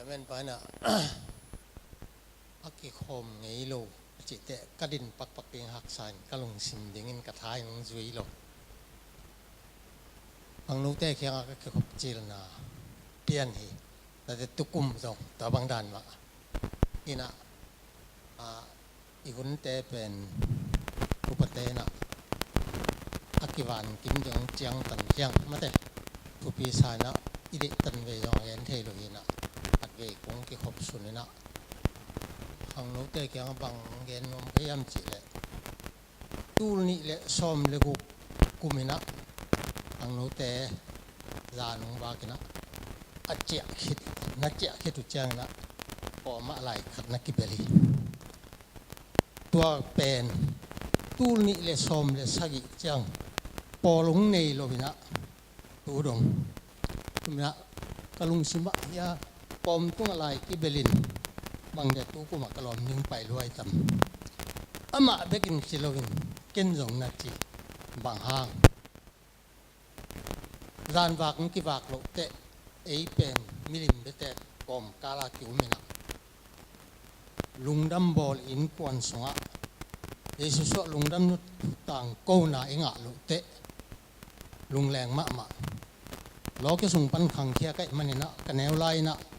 Amen. Paina a kikhawm ngei lo a cihte ka din pakpak ding haksa in ka lungsim dingin ka tha in hong zui lo. Khangnote kiangah ka kikhop cilna pian hi. Tate tukum zong tua bang dan mah. Inah, a, i hunte pen upate inah a kivan kim ding ciangtan hiang mate. Thupi sa inah i deihtan vei zong a gen thei lo hi inah. Khatvei kong kikhop sun inah khangnote kiangah bang gen nuam ka hiam cihleh, tul nih le sawm le guk kum inah khangnote zan hong vak inah a ciah khit, na ciah khit uh ciang inah kawmah lai khat na kibel hi. Tua pen tul nih le sawm le sagih ciang pawl hong nei lo inah tu dong. Kum inah ka lungsim ah hia kawm tungah lai kibel in bang dia tu kumah ka lawm ding pai luai tam. Amah bekin si loin ken zong na ci bang hang. Zanvak hong kivak loh teh ei pen milim bete kawmkal a ki-um inah lungdam bawl innkuan sungah Jesu suah lungdam nutang kona i ngah loh teh lungleng mahmah. Lawki sung pan khangkhia ka hih man inah ka neu lai inah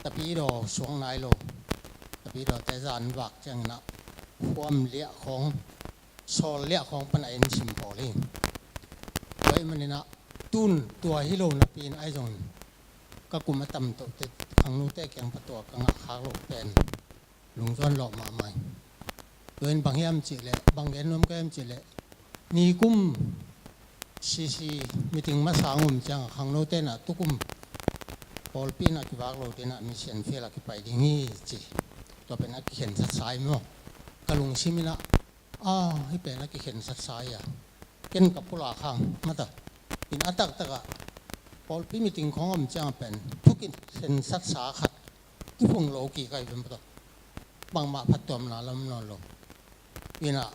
tapidaw suak nai lo, tapidawte zanvak ciang inah huam liah khawng, sawl liah khawng pan a in sim pawl hi. Tua hih man inah tun tua hi lo napi in ahi zongin ka kum a tamtohte khangnote kiang patua ka ngah khak loh pen lungzuan lawh mahmah hi. Tua in bang hiam cihleh, bang gen nuam ka hiam cihleh, nikum C C meeting masa hong om ciangah khangnote inah tukum pawlpi inah kivak lo te inah mission field ah kipai ding hi ci. Tua pen a kikhensat sa hi maw? Ka lungsim inah, a, hih pen a kikhensat sa hi a, ken ka pulak hang mata. In a taktakah pawlpi meeting khawng om ciangah pen thu kikhensat sa khat kiphung lo kik ahi pen mata. Bangmah phattuamna lam nawn lo. Inah,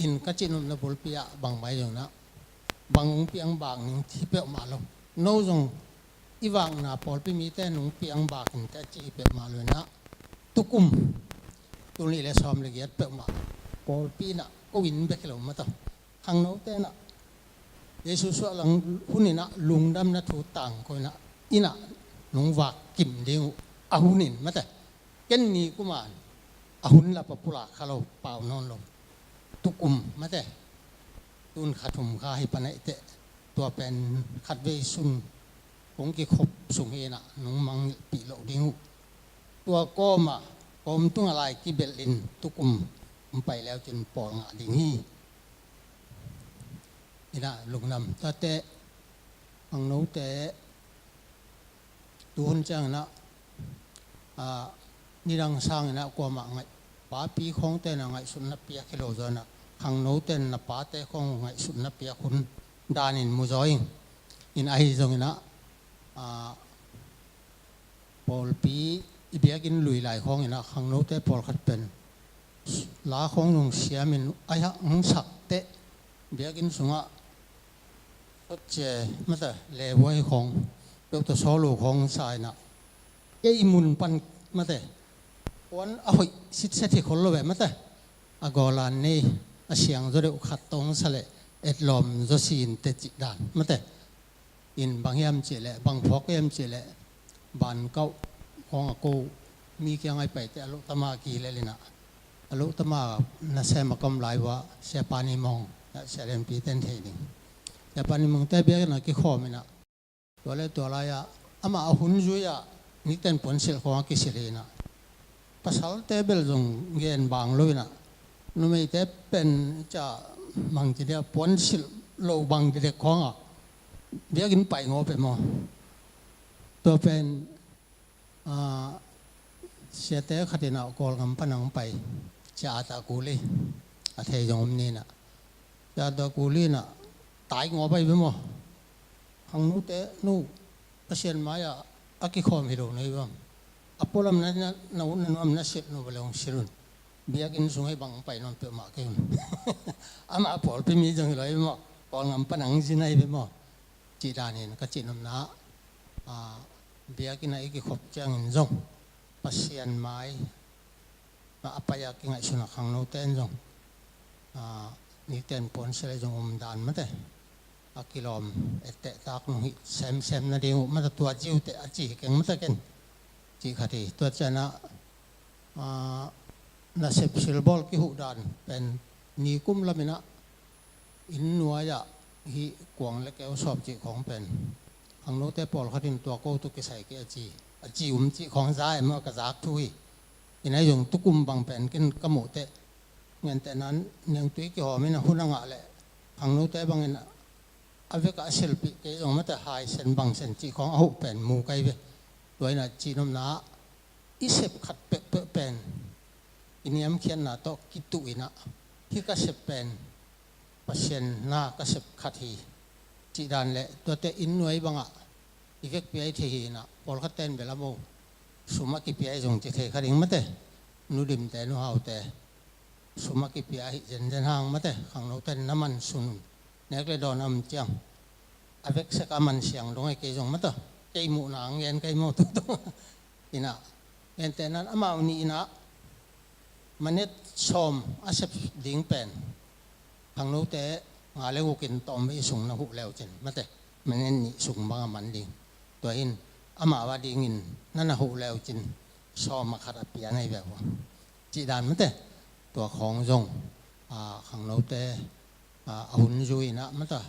in ka cihnopna bulpi ah bangmah hi zong inah bang hong piang bak ning ci hi peuhmah lo. No zong i vakna pawlpi mite nong piang bak in teh ci hi peuhmah lo inah tukum tul nih le sawm le giat peuhmah pawlpi in ah ko inn bek hi lo mataw. Khangnote in ah Jesu suahlang hun in ah lungdamna thu tangko in ah inn ah nong vak kim ding uh a hun in mate. Ken ni kuman a hun lap a pulak kha lo, pau nawn lo. Tukum mate. Tun kha thum kha hi pan aih teh tua pen khatvei sun kong kikhop sung hi in ah nong mangngilhpih loh ding uh. Tua kawm ah kawm tung a lai kibelh in tukum hong pai le uh cin pawl ngah ding hi. In ah lungdam. Tuate khangnote tuhun ciang in ah, ah, nidang sang in ah kuamah ngaih, papi khawngte in ah ngaihsutna piak hi lo zaw in ah khangnote in na pate khawng ngaihsutna piak hun dan in mu zaw ing. In ahi zong in ah, ah, pawlpi i biakinn lui lai khawng in ah khangnote pawlkhat pen la khawng zong siam in ahi hang sak teh biakinn sungah sotcie mate, lebuai khawng, peuh tawh sawlu khawng sa in ah kei mun pan mate, puan a hoih sitset hi khol lo ve mate, a gawlan nei a siang zaw deuh khat tawh hong sa leh etlawm zaw si in teh cih dan mate. In bang hiam cih leh, bang phawk hiam cih leh, ban kauh khawng a ko mi kiang a i pai teh a loh tama kilel in ah, a loh tama nasem a ka om lai uh ah Sia Pani Mawng, Sia Lianpi ten thei ding, Sia Pani Mawngte biakinn ah kikhawm in ah, tua le tua lai-ah amah a hun zui-ah nikten puansilh khawng a kisilh hi in ah, pasalte bel zong gen bang lo in ah, numeite pen ca mang ci dia puansilh lo bang didek khawng ah biakinn pai ngawp e maw. Tua pen, ah, siate khat in ah Kawlgam pan hong pai, Sia Ata Kuli, a thei zong om ni in ah, Sia Ata Kuli in ah tai ngawp ahi ve maw. Khangnote, nu, Pasian mai-ah a kikhawm hi lo na hi bang. A pualam na, na, na ut na nuam na silh nu bale hong silh un. Biakinn sung hei bang hong pai nawn peuhmah kei un. Amah pawlpi mi zong hi lo hi maw. Kawlgam pan hong zin ahi ve maw. Cih dan in ka cih nopna, ah, biakinn ah i kikhop ciangin zong Pasian mai a pai a kingaihsun a khangnote in zong, ah, nikten puansilh a zong um dan mate, a kilawm etteh tak nong hih semsem nading uh mate, tua ziu teh a ci hi keng mate ken. Cih khat hi. Tua ciang ah, ah, nasep silbawl kihuh dan pen nikum lam in ah inn nuai-ah hih kuang le keu sawp cih khawng pen khangnote pawlkhat in tua ko tawh kisai kei a ci, a ci um cih khawng za e maw, ka zak thu hi. In ahi zong tukum bang pen ken ka muh teh, gentehna niangtui kihawm in a hun a ngah leh khangnote bangin a vekah a silhpih kei zong mate, haisen bangsen cih khawng a huh pen mu kei ve. Tua in ah cih nopna ah i sep khat peuhpeuh pen i niamkhiatna tawh kituh in ah, hih ka sep pen Pasian na ka sep khat hi, cih dan le tuate inn nuai bangah i vekpi ahi thei hi in ah, pawlkhatte in bel a mo sum a kipia ahi zong ci thei kha ding mate, nu Dimte, nu Haute, sum a kipia ahi zenzen hang mate, khangnote in na man sun un, nek le dawn a om ciang a veksak a man siang dong ahi kei zong mate, kei muhna ang gen kei maw tutung. In ah, gentehna in amau nih in ah manet sawm a sep ding pen khangnote nga le guk in tawmvei sung na huh le uh cin mate, manet nih sung bang a man ding. Tua in amau a dingin na na huh le uh cin sawm a khat a pian ahi ve uh. Cih dan mate, tua khawng zong, ah, khangnote, ah, a hun zui in ah mate,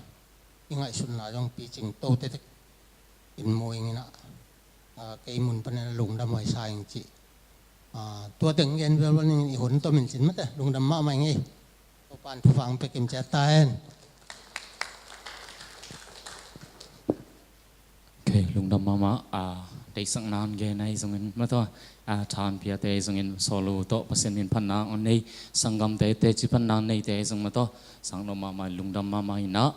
i ngaihsutna zong picing to tektek in mu ing in ah, ah, kei mun panin a lungdam huai sa ing cih. Ah, tua teng gen vialvial ning in i hun tom in cin mate, lungdam mahmah ing ei. Topa'n thupha pia kim ciat ta hen. Ok, lungdam mahmah, ah, deihsakna hong gen ahi zongin mataw, ah, tha hong piate ahi zongin sawlu tawh Pasian min phatna hong nei, sanggamte teci phatna hong neite ahi zong mataw, sang no mahmah, lungdam mahmah in ah,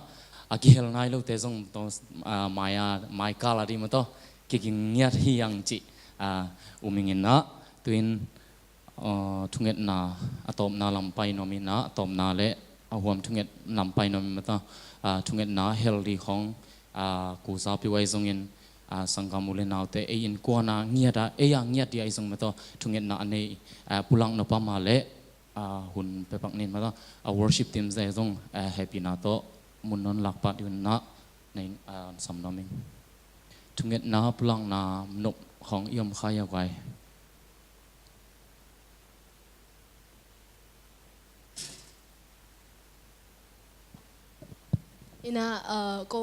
a kihel nai lote zong tawh, ah, mai a, mai kal a ding mataw, kiging ngiat hi ang cih, ah, um ing in ah, tu in, ah, thungetna, a tawpna lam pai nuam in ah, a tawpna le a huam thunget lam pai nuam in mataw, ah, thungetna hel ding khawng, ah, kuzapi huai zongin, a, sanggam u le naute, ei innkuan a ngiat a, ei a ngiat ding ahi zong mataw, thungetna a nei, a, pulak nop a mah leh, a, hun pia pak ning mataw, a, worship team zong, a, hehpihna tawh mun non lak pah ding un na, na inn, a, sam nuam ing. Thungetna pulakna nop khawng i om kha hia guai? Ina, uh, ko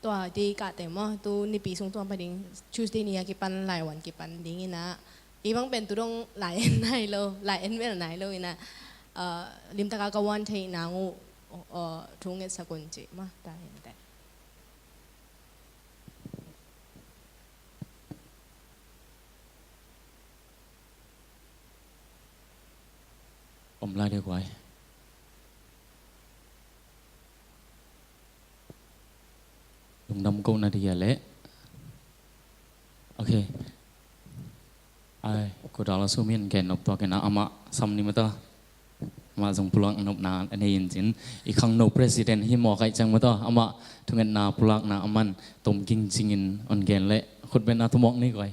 tua ti kah teh maw, tu Nipi sung tua pa ding, Tuesday ni a kipan lai wan kipan ding ina, i bang pen tu dong lai en nai lo, lai en vel nai lo ina, uh, limtaka ka wan thei nang uh, uh, thu ngetsak un ci maw, ta en teh. Om lai ding guai. Lungdam kohna ding hia leh. Ok. Ai, ko dal a sum in gen nop tuak ina amah sam ni mataw. Amah zong pulak nopna a nei in cin. I khangno president hi mawk ahih ciang mataw. Amah thungetna pulakna a man tom ging cingin on gen leh. Khut beng a thumawk ni guai.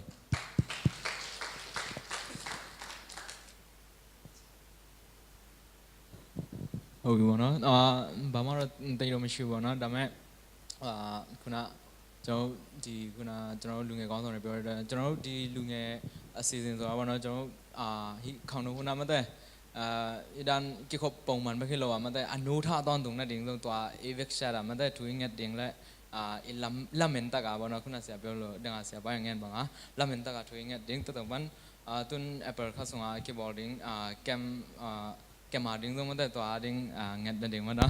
Oi, bueno, ah, vamos a tener un show, bueno, dame, ah, ခုန ကျွန်တော်တို့ ဒီ ခုန ကျွန်တော်တို့ လူငယ်ခေါင်းဆောင်တွေ ပြောတဲ့အတွက် ကျွန်တော်တို့ ဒီ လူငယ်အစီအစဉ်ဆိုတာ ပေါ့နော် ကျွန်တော်တို့ အာ ဟိ ခေါင်းတို့ ခုန မတ်တဲ အာ အဒန် ကီခုပ် ပုံမှန် ပဲ ဖြစ်လို့ပါ မတ်တဲ အနိုးထ အသွမ်းတုံ နဲ့ ဒင်း သွား အေးဝက် ရှာ တာ မတ်တဲ ထူ ငှက် ဒင်း လႄႈ အာ အလမ်း လမ်းမင် တက္က ပေါ့နော် ခုန ဆရာ ပြောလို့ ဒင်း ဆရာ ပိုင်း ငှက် ပါ ငါ လမ်းမင် တက္က ထူ ငှက် ဒင်း တသွမ်းပန်း အာ တုန်း Apple ခါ ဆောင် ကီးဘိုး ဒင်း အာ ကမ် အာ ကမ်မရာ ဒင်း သော မတ်တဲ သွား ဒင်း အာ ငှက် ဒင်း မတ်တဲ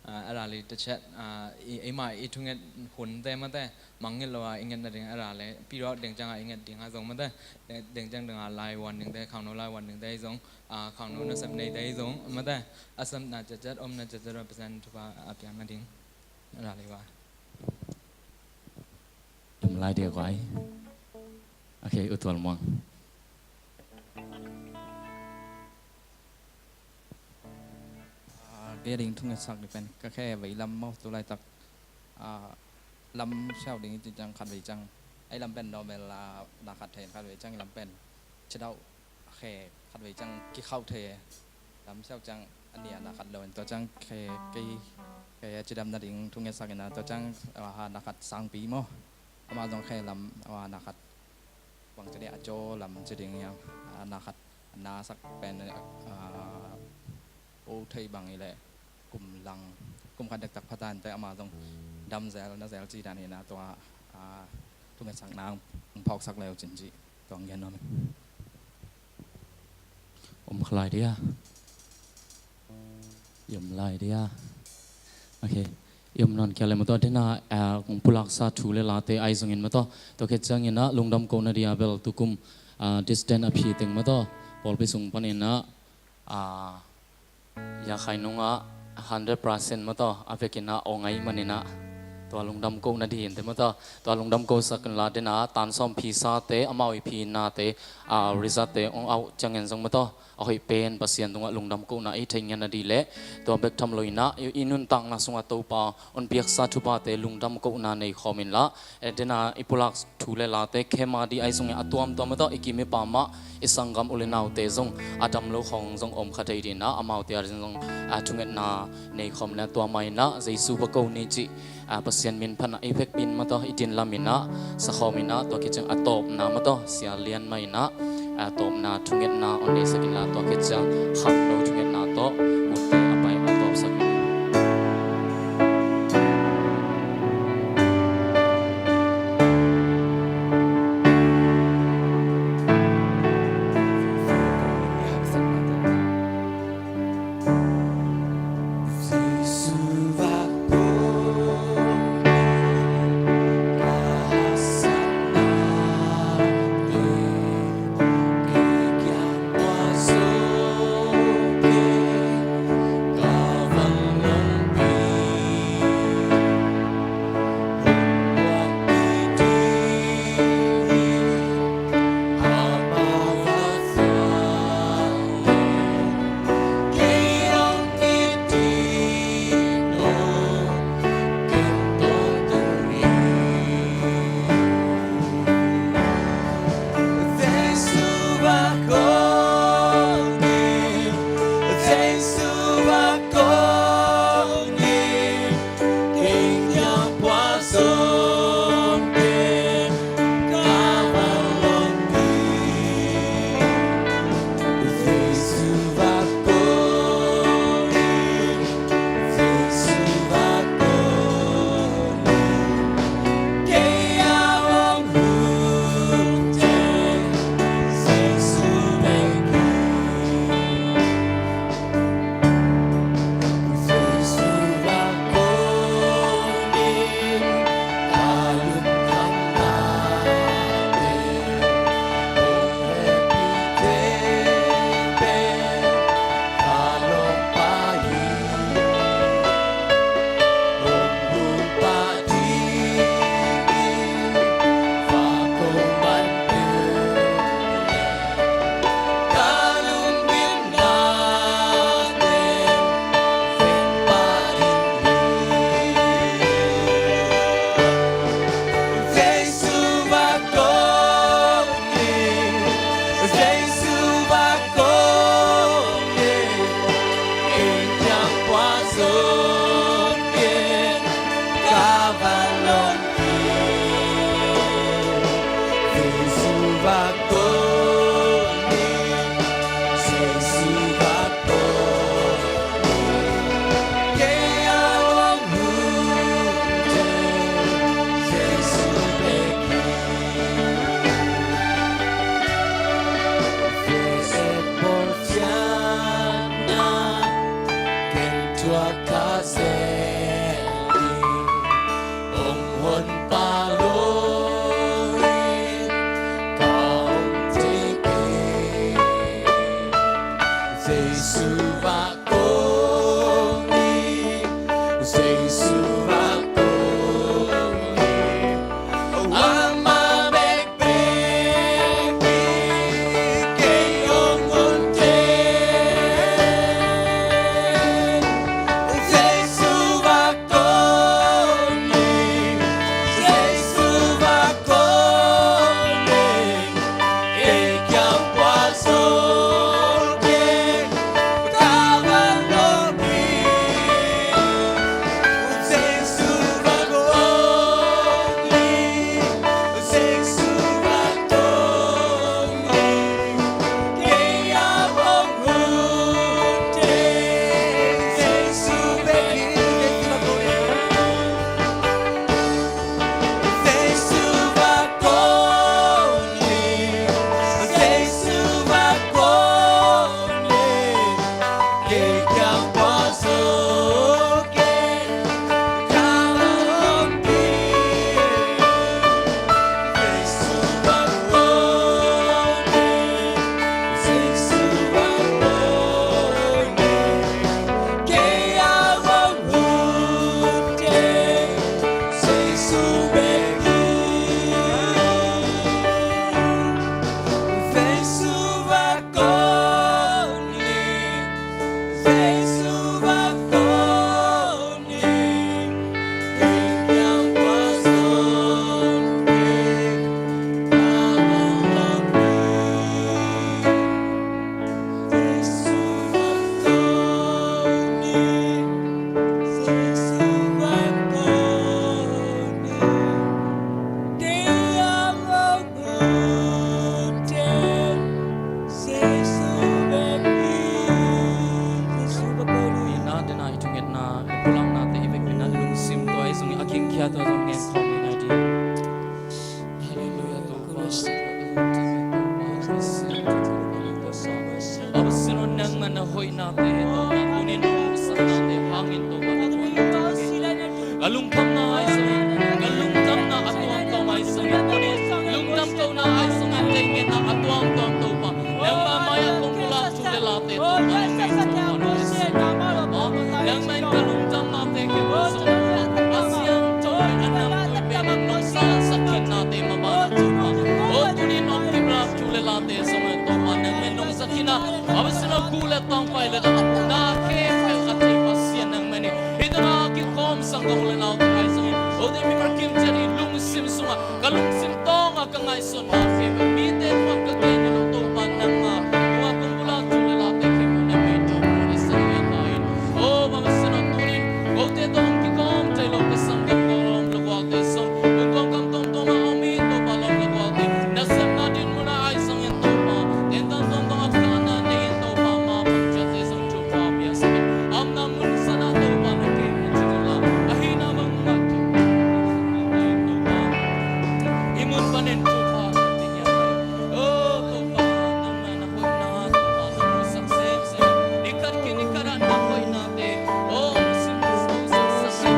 အာ အဲ့ဒါလေး တစ်ချက် အာ အ အိမ်မှာ အထူးငှက် ဟိုန်တဲ မတ်တဲ မငှက် လော အငှက် ဒင်း အဲ့ဒါလေး ပြီးတော့ ဒင်း ကျန် အငှက် ဒင်း အဆုံး မတ်တဲ ဒင်း ကျန် ဒင်း အ လိုက် ဝါ ဒင်း တဲ ခေါင်း တို့ လိုက် ဝါ ဒင်း တဲ အဆုံး အာ ခေါင်း တို့ နှစ်ဆက် နေ တဲ အဆုံး မတ်တဲ အစမ်း နာ ချက် ချက် အုံး နာ ချက် ချက် represent တစ်ပါး အပြန် မတ် ဒင်း အဲ့ဒါလေးပါ Yom lai ding guai. Ok, U Tual Muang. Ah, kei ding thungetsak ding pen ka khe vei lam maw, tu laitak, ah, lam siau ding i cih ciang khat vei ciang, ei lam pen normal, ah, na khat thei, khat vei ciang i lam pen cidau khe khat vei ciang kikhauh thei e. Lam siau ciang a nih a na khat lo in tua ciang khe kei khe a cidam nading thungetsak ina tua ciang, ah, na khat Sangpi maw. Amah zong khe lam, ah, na khat bang ci ding a jaw lam ci ding hiam, ah, na khat a na sak pen, ah, o thei bang i leh kum lang kum khat dektak phatan te amah zong dam zel na zel ci dan hi na tua, ah, thungetsakna ang phawksak leu cin ci. Tuang gen nuam ing. Om kha lai dia. I om lai dia. Ok. I om nawn khia le maw taw, dena, ah, kong pulaksa thu le late ahi zongin maw taw, tua khit ciangin ah lungdam kohna dia bel tukum, ah, distance a phi teng maw taw, pawlpi sung panin ah, ah, Yakhai nungah hundred percent maw taw, a vekin ah aw ngai manin ah, tua lungdam kohna ding in te maw taw, tua lungdam kohsak in la dena tan sawm phi sate, amau i phi nate, ah, result te ong auh ciangin zong maw taw, a hoih pen Pasian tungah lungdam kohna i thei ngiat na ding leh, tua bek tham lo in ah i, i nuntakna sungah Topa on piaksa thuphate lungdam kohna nei khawm in la, eh, dena i pulak thu le late khe ma ding ahi zongin a tuamtuam maw taw, i kim i pam ah i sanggam u le naute zong a dam lo khawng zong om kha thei ding in ah, amaute a ding zong, ah, thungetna nei khawm le tua ma in ah Jesu va ko ni cih, ah, Pasian min phat in ah i vekpi in maw taw, i din lam in ah sa khawm in ah, tua khit ciang a tawpna maw taw, Sia Lian mah in ah, ah, tawpna thungetna on nei sak in la, tua khit ciang khangno thungetna tawh munte a pai a tawpsak in. Ina dena i thungetna, i pulaknate i vekpi-in ah lungsim tua i zong i a kingkhia tua zong ngen khawm ina di. Halleluiah, Topa. Aw Pasian aw, nangmah na hoihnate Topa, tunin hong hopsaknate hangin Topa, na thuak ka lungkhamna ahi zongin, ka lungdamna a tuamtuam ahi zongin, lungdam kohna ahi zongin, teingetna a tuamtuam Topa, nangmah mai-ah kong pulak thu le late Topa, nangmah in Topa, nangmah in ka lungdamnate kei uh zong a siangtho in a namtui pen in nong salsak khinnate mah bang Topa, aw tunin hong kipulak thu le late zongin Topa, nangmah in nong zat khin a, a Pasian aw, guh le tangpai le lak a pumna khempeuh a thei Pasian nangmah in, hih tengah a kikhawm sanggam u le naute ahi zongin, aw tunin mimal kim ciat i lungsim sungah, ka lungsim tawngah ka ngaihsutna khempeuh, mite tungah ka gen lo Topa nangmah, tua kong pulak thu le late khempeuh nangmah in Topa i sang lian lai in. Aw Pasian aw, tunin kote tawh hong kikhawm thei lo ka sanggam, ka lawm le gualte zong, hong kawmkam tuamtuam ah om hi Topa, lawm le gualte, nasepna dinmun ah ahi zongin Topa, tentan tuamtuam ah kahna nei in Topa, ma bang ciatte zong thupha piaksak in, a omna mun sungah Topa na kei mun ci tu la, a hihna bang mah Topa, i mun panin thupha ka pia. Aw Topa, nangmah na hoihna Topa, na musak semsem, i khat khin i khat ah na hoihnate, aw, hong simsuk, hong simsak semsem,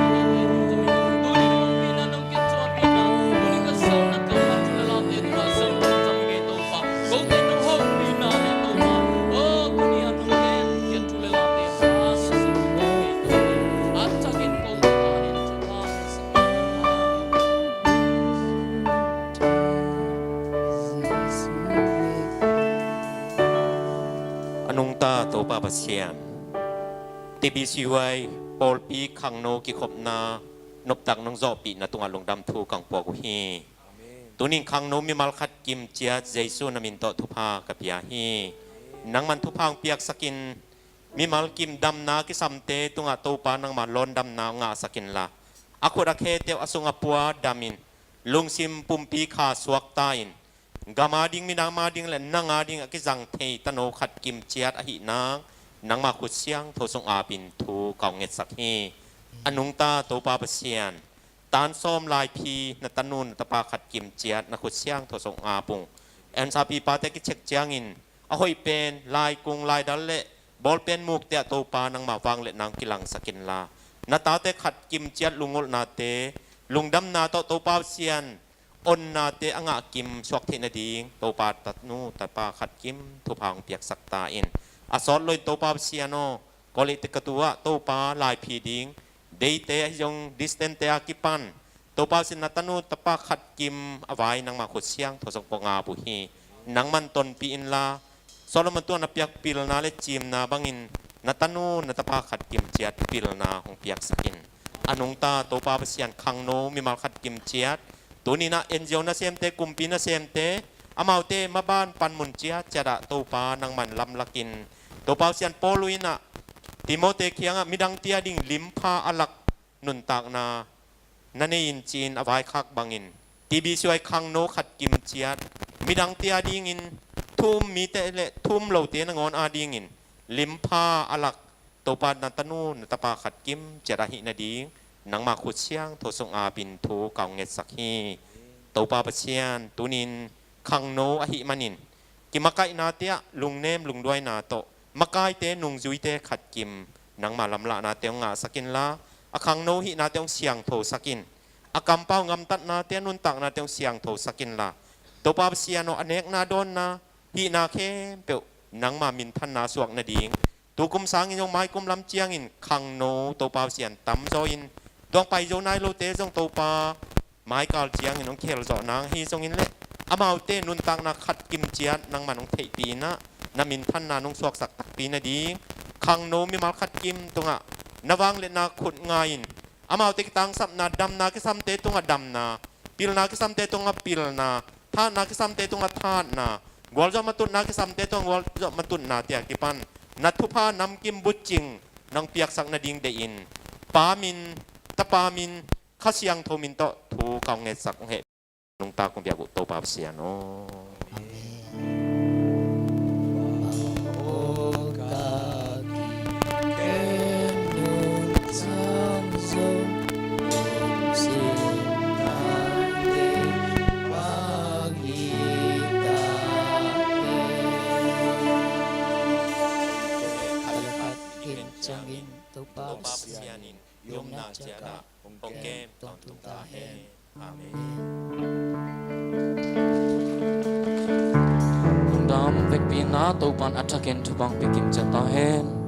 tunin hong pina, nong kithuahpihna, tunin ka sawlna, ka phat le late Topa, zong tam hi Topa, kote nong hopihna le Topa, aw, tuni a nong gen khiat thu le late, a simsuk hi Topa, a thakin ko Topa in thupha A nungta Topa Pasian, T B C Y pawlpi khangno kikhopna noptak nong zawhpihna tungah lungdam thu kang puak uh hi. Tunin khangno mimal khat kim ciat Jesu na min tawh thupha ka pia hi. Nangman thupha hong piaksakin, mimal kim damna kisamte tungah Topa nangmah lawndamna hong ngahsak inla, a khut a khete uh a sung a pua damin, lungsim pumpi kha suakta in, gam ading, minam ading le nang ading a kizang thei tano khat kim ciat ahih nang, nangma khut siangtho sung apin thu ka hong ngetsak hi. A nungta Topa Pasian, tan sawm laiphi na tanu na tapa khat kim ciat na khut siangtho sung ap ung. Ensapi pate kicek ciangin, a hoih pen laikung, laidal le bawlpen mukte ah Topa nangma vangliatna hong kilangsak inla, na tate khat kim ciat lungulhnate, lungdamna tawh Topa Pasian onnate a ngah kim suak theih nading Topa tanu tapa khat kim thupha hong piaksak ta in. A sawt loin Topa Pasian aw, Kawlehte ka tu ah Topa laiphi ding, deite ahi zong distance te a kipan, Topa Pasian na tanu tapa khat kim a vai nangma khut siangtho sung kong ap uh hi. Nangman tonpih inla, Solomon tungah na piak pilna le cimna bangin na tanu na tapa khat kim ciat pilna hong piaksak in. A nungta Topa Pasian, khangno mimal khat kim ciat, tuni-in ah N G O nasemte, kumpi nasemte, amaute maban panmun ciatciat ah Topa nangman lamlakin, Topa Pasian, Paul in ah Timote kiangah midangte ading limpha a lak nuntakna na nei in ci-in a vaikhak bangin, T B C Y khangno khat kim ciat, midangte adingin, thu um mite le thu um lote nangawn adingin limpha a lak Topa na tanu na tapa khat kim ciat ahih nading nangma khut siangtho sung apin thu ka hong ngetsak hi. Topa Pasian, tuni-in khangno ahih manin, kimakaihnate ah lungnem lungduaina tawh, makaite nungzuite khat kim nangma lamlahnate hong ngahsak inla, a khangno hihnate hong siangthosak in. A kampau gamtatnate, a nuntaknate hong siangthosak inla, Topa Pasian aw, a nekna dawnna hihna khempeuh nangma minthanna suak nading, tukum sangin zong maikum lam ciangin khangno Topa Pasian tamzaw in, tuang pai zo nai lote zong Topa maikal ciangin hong kihel zawh nang ahi zongin le, amaute nuntakna khat kim ciat nangman hong theihpih in ah, na minthanna nong suaksak takpi nading, khangno mimal khat kim tungah na vangliatna khut nga in, amaute kitangsapna, damna kisamte tungah damna, pilna kisamte tungah pilna, thahatna kisamte tungah thahatna, gualzawh matutna kisamte tungah gualzawh matutnate a kipan na thupha namkim butcing nang piaksak nading deihin, Pa min, Tapa min, Kha Siangtho min tawh thu ka hong ngetsak, hong heh, nungta kong biak uh Topa Pasian aw. Amen. Topa Pasian in i omna ciat ah hong kem tawntung ta hen. Amen. Lungdam. Vekpi-in ah Topa'n a thakin thupha hong pia kim ciat ta hen.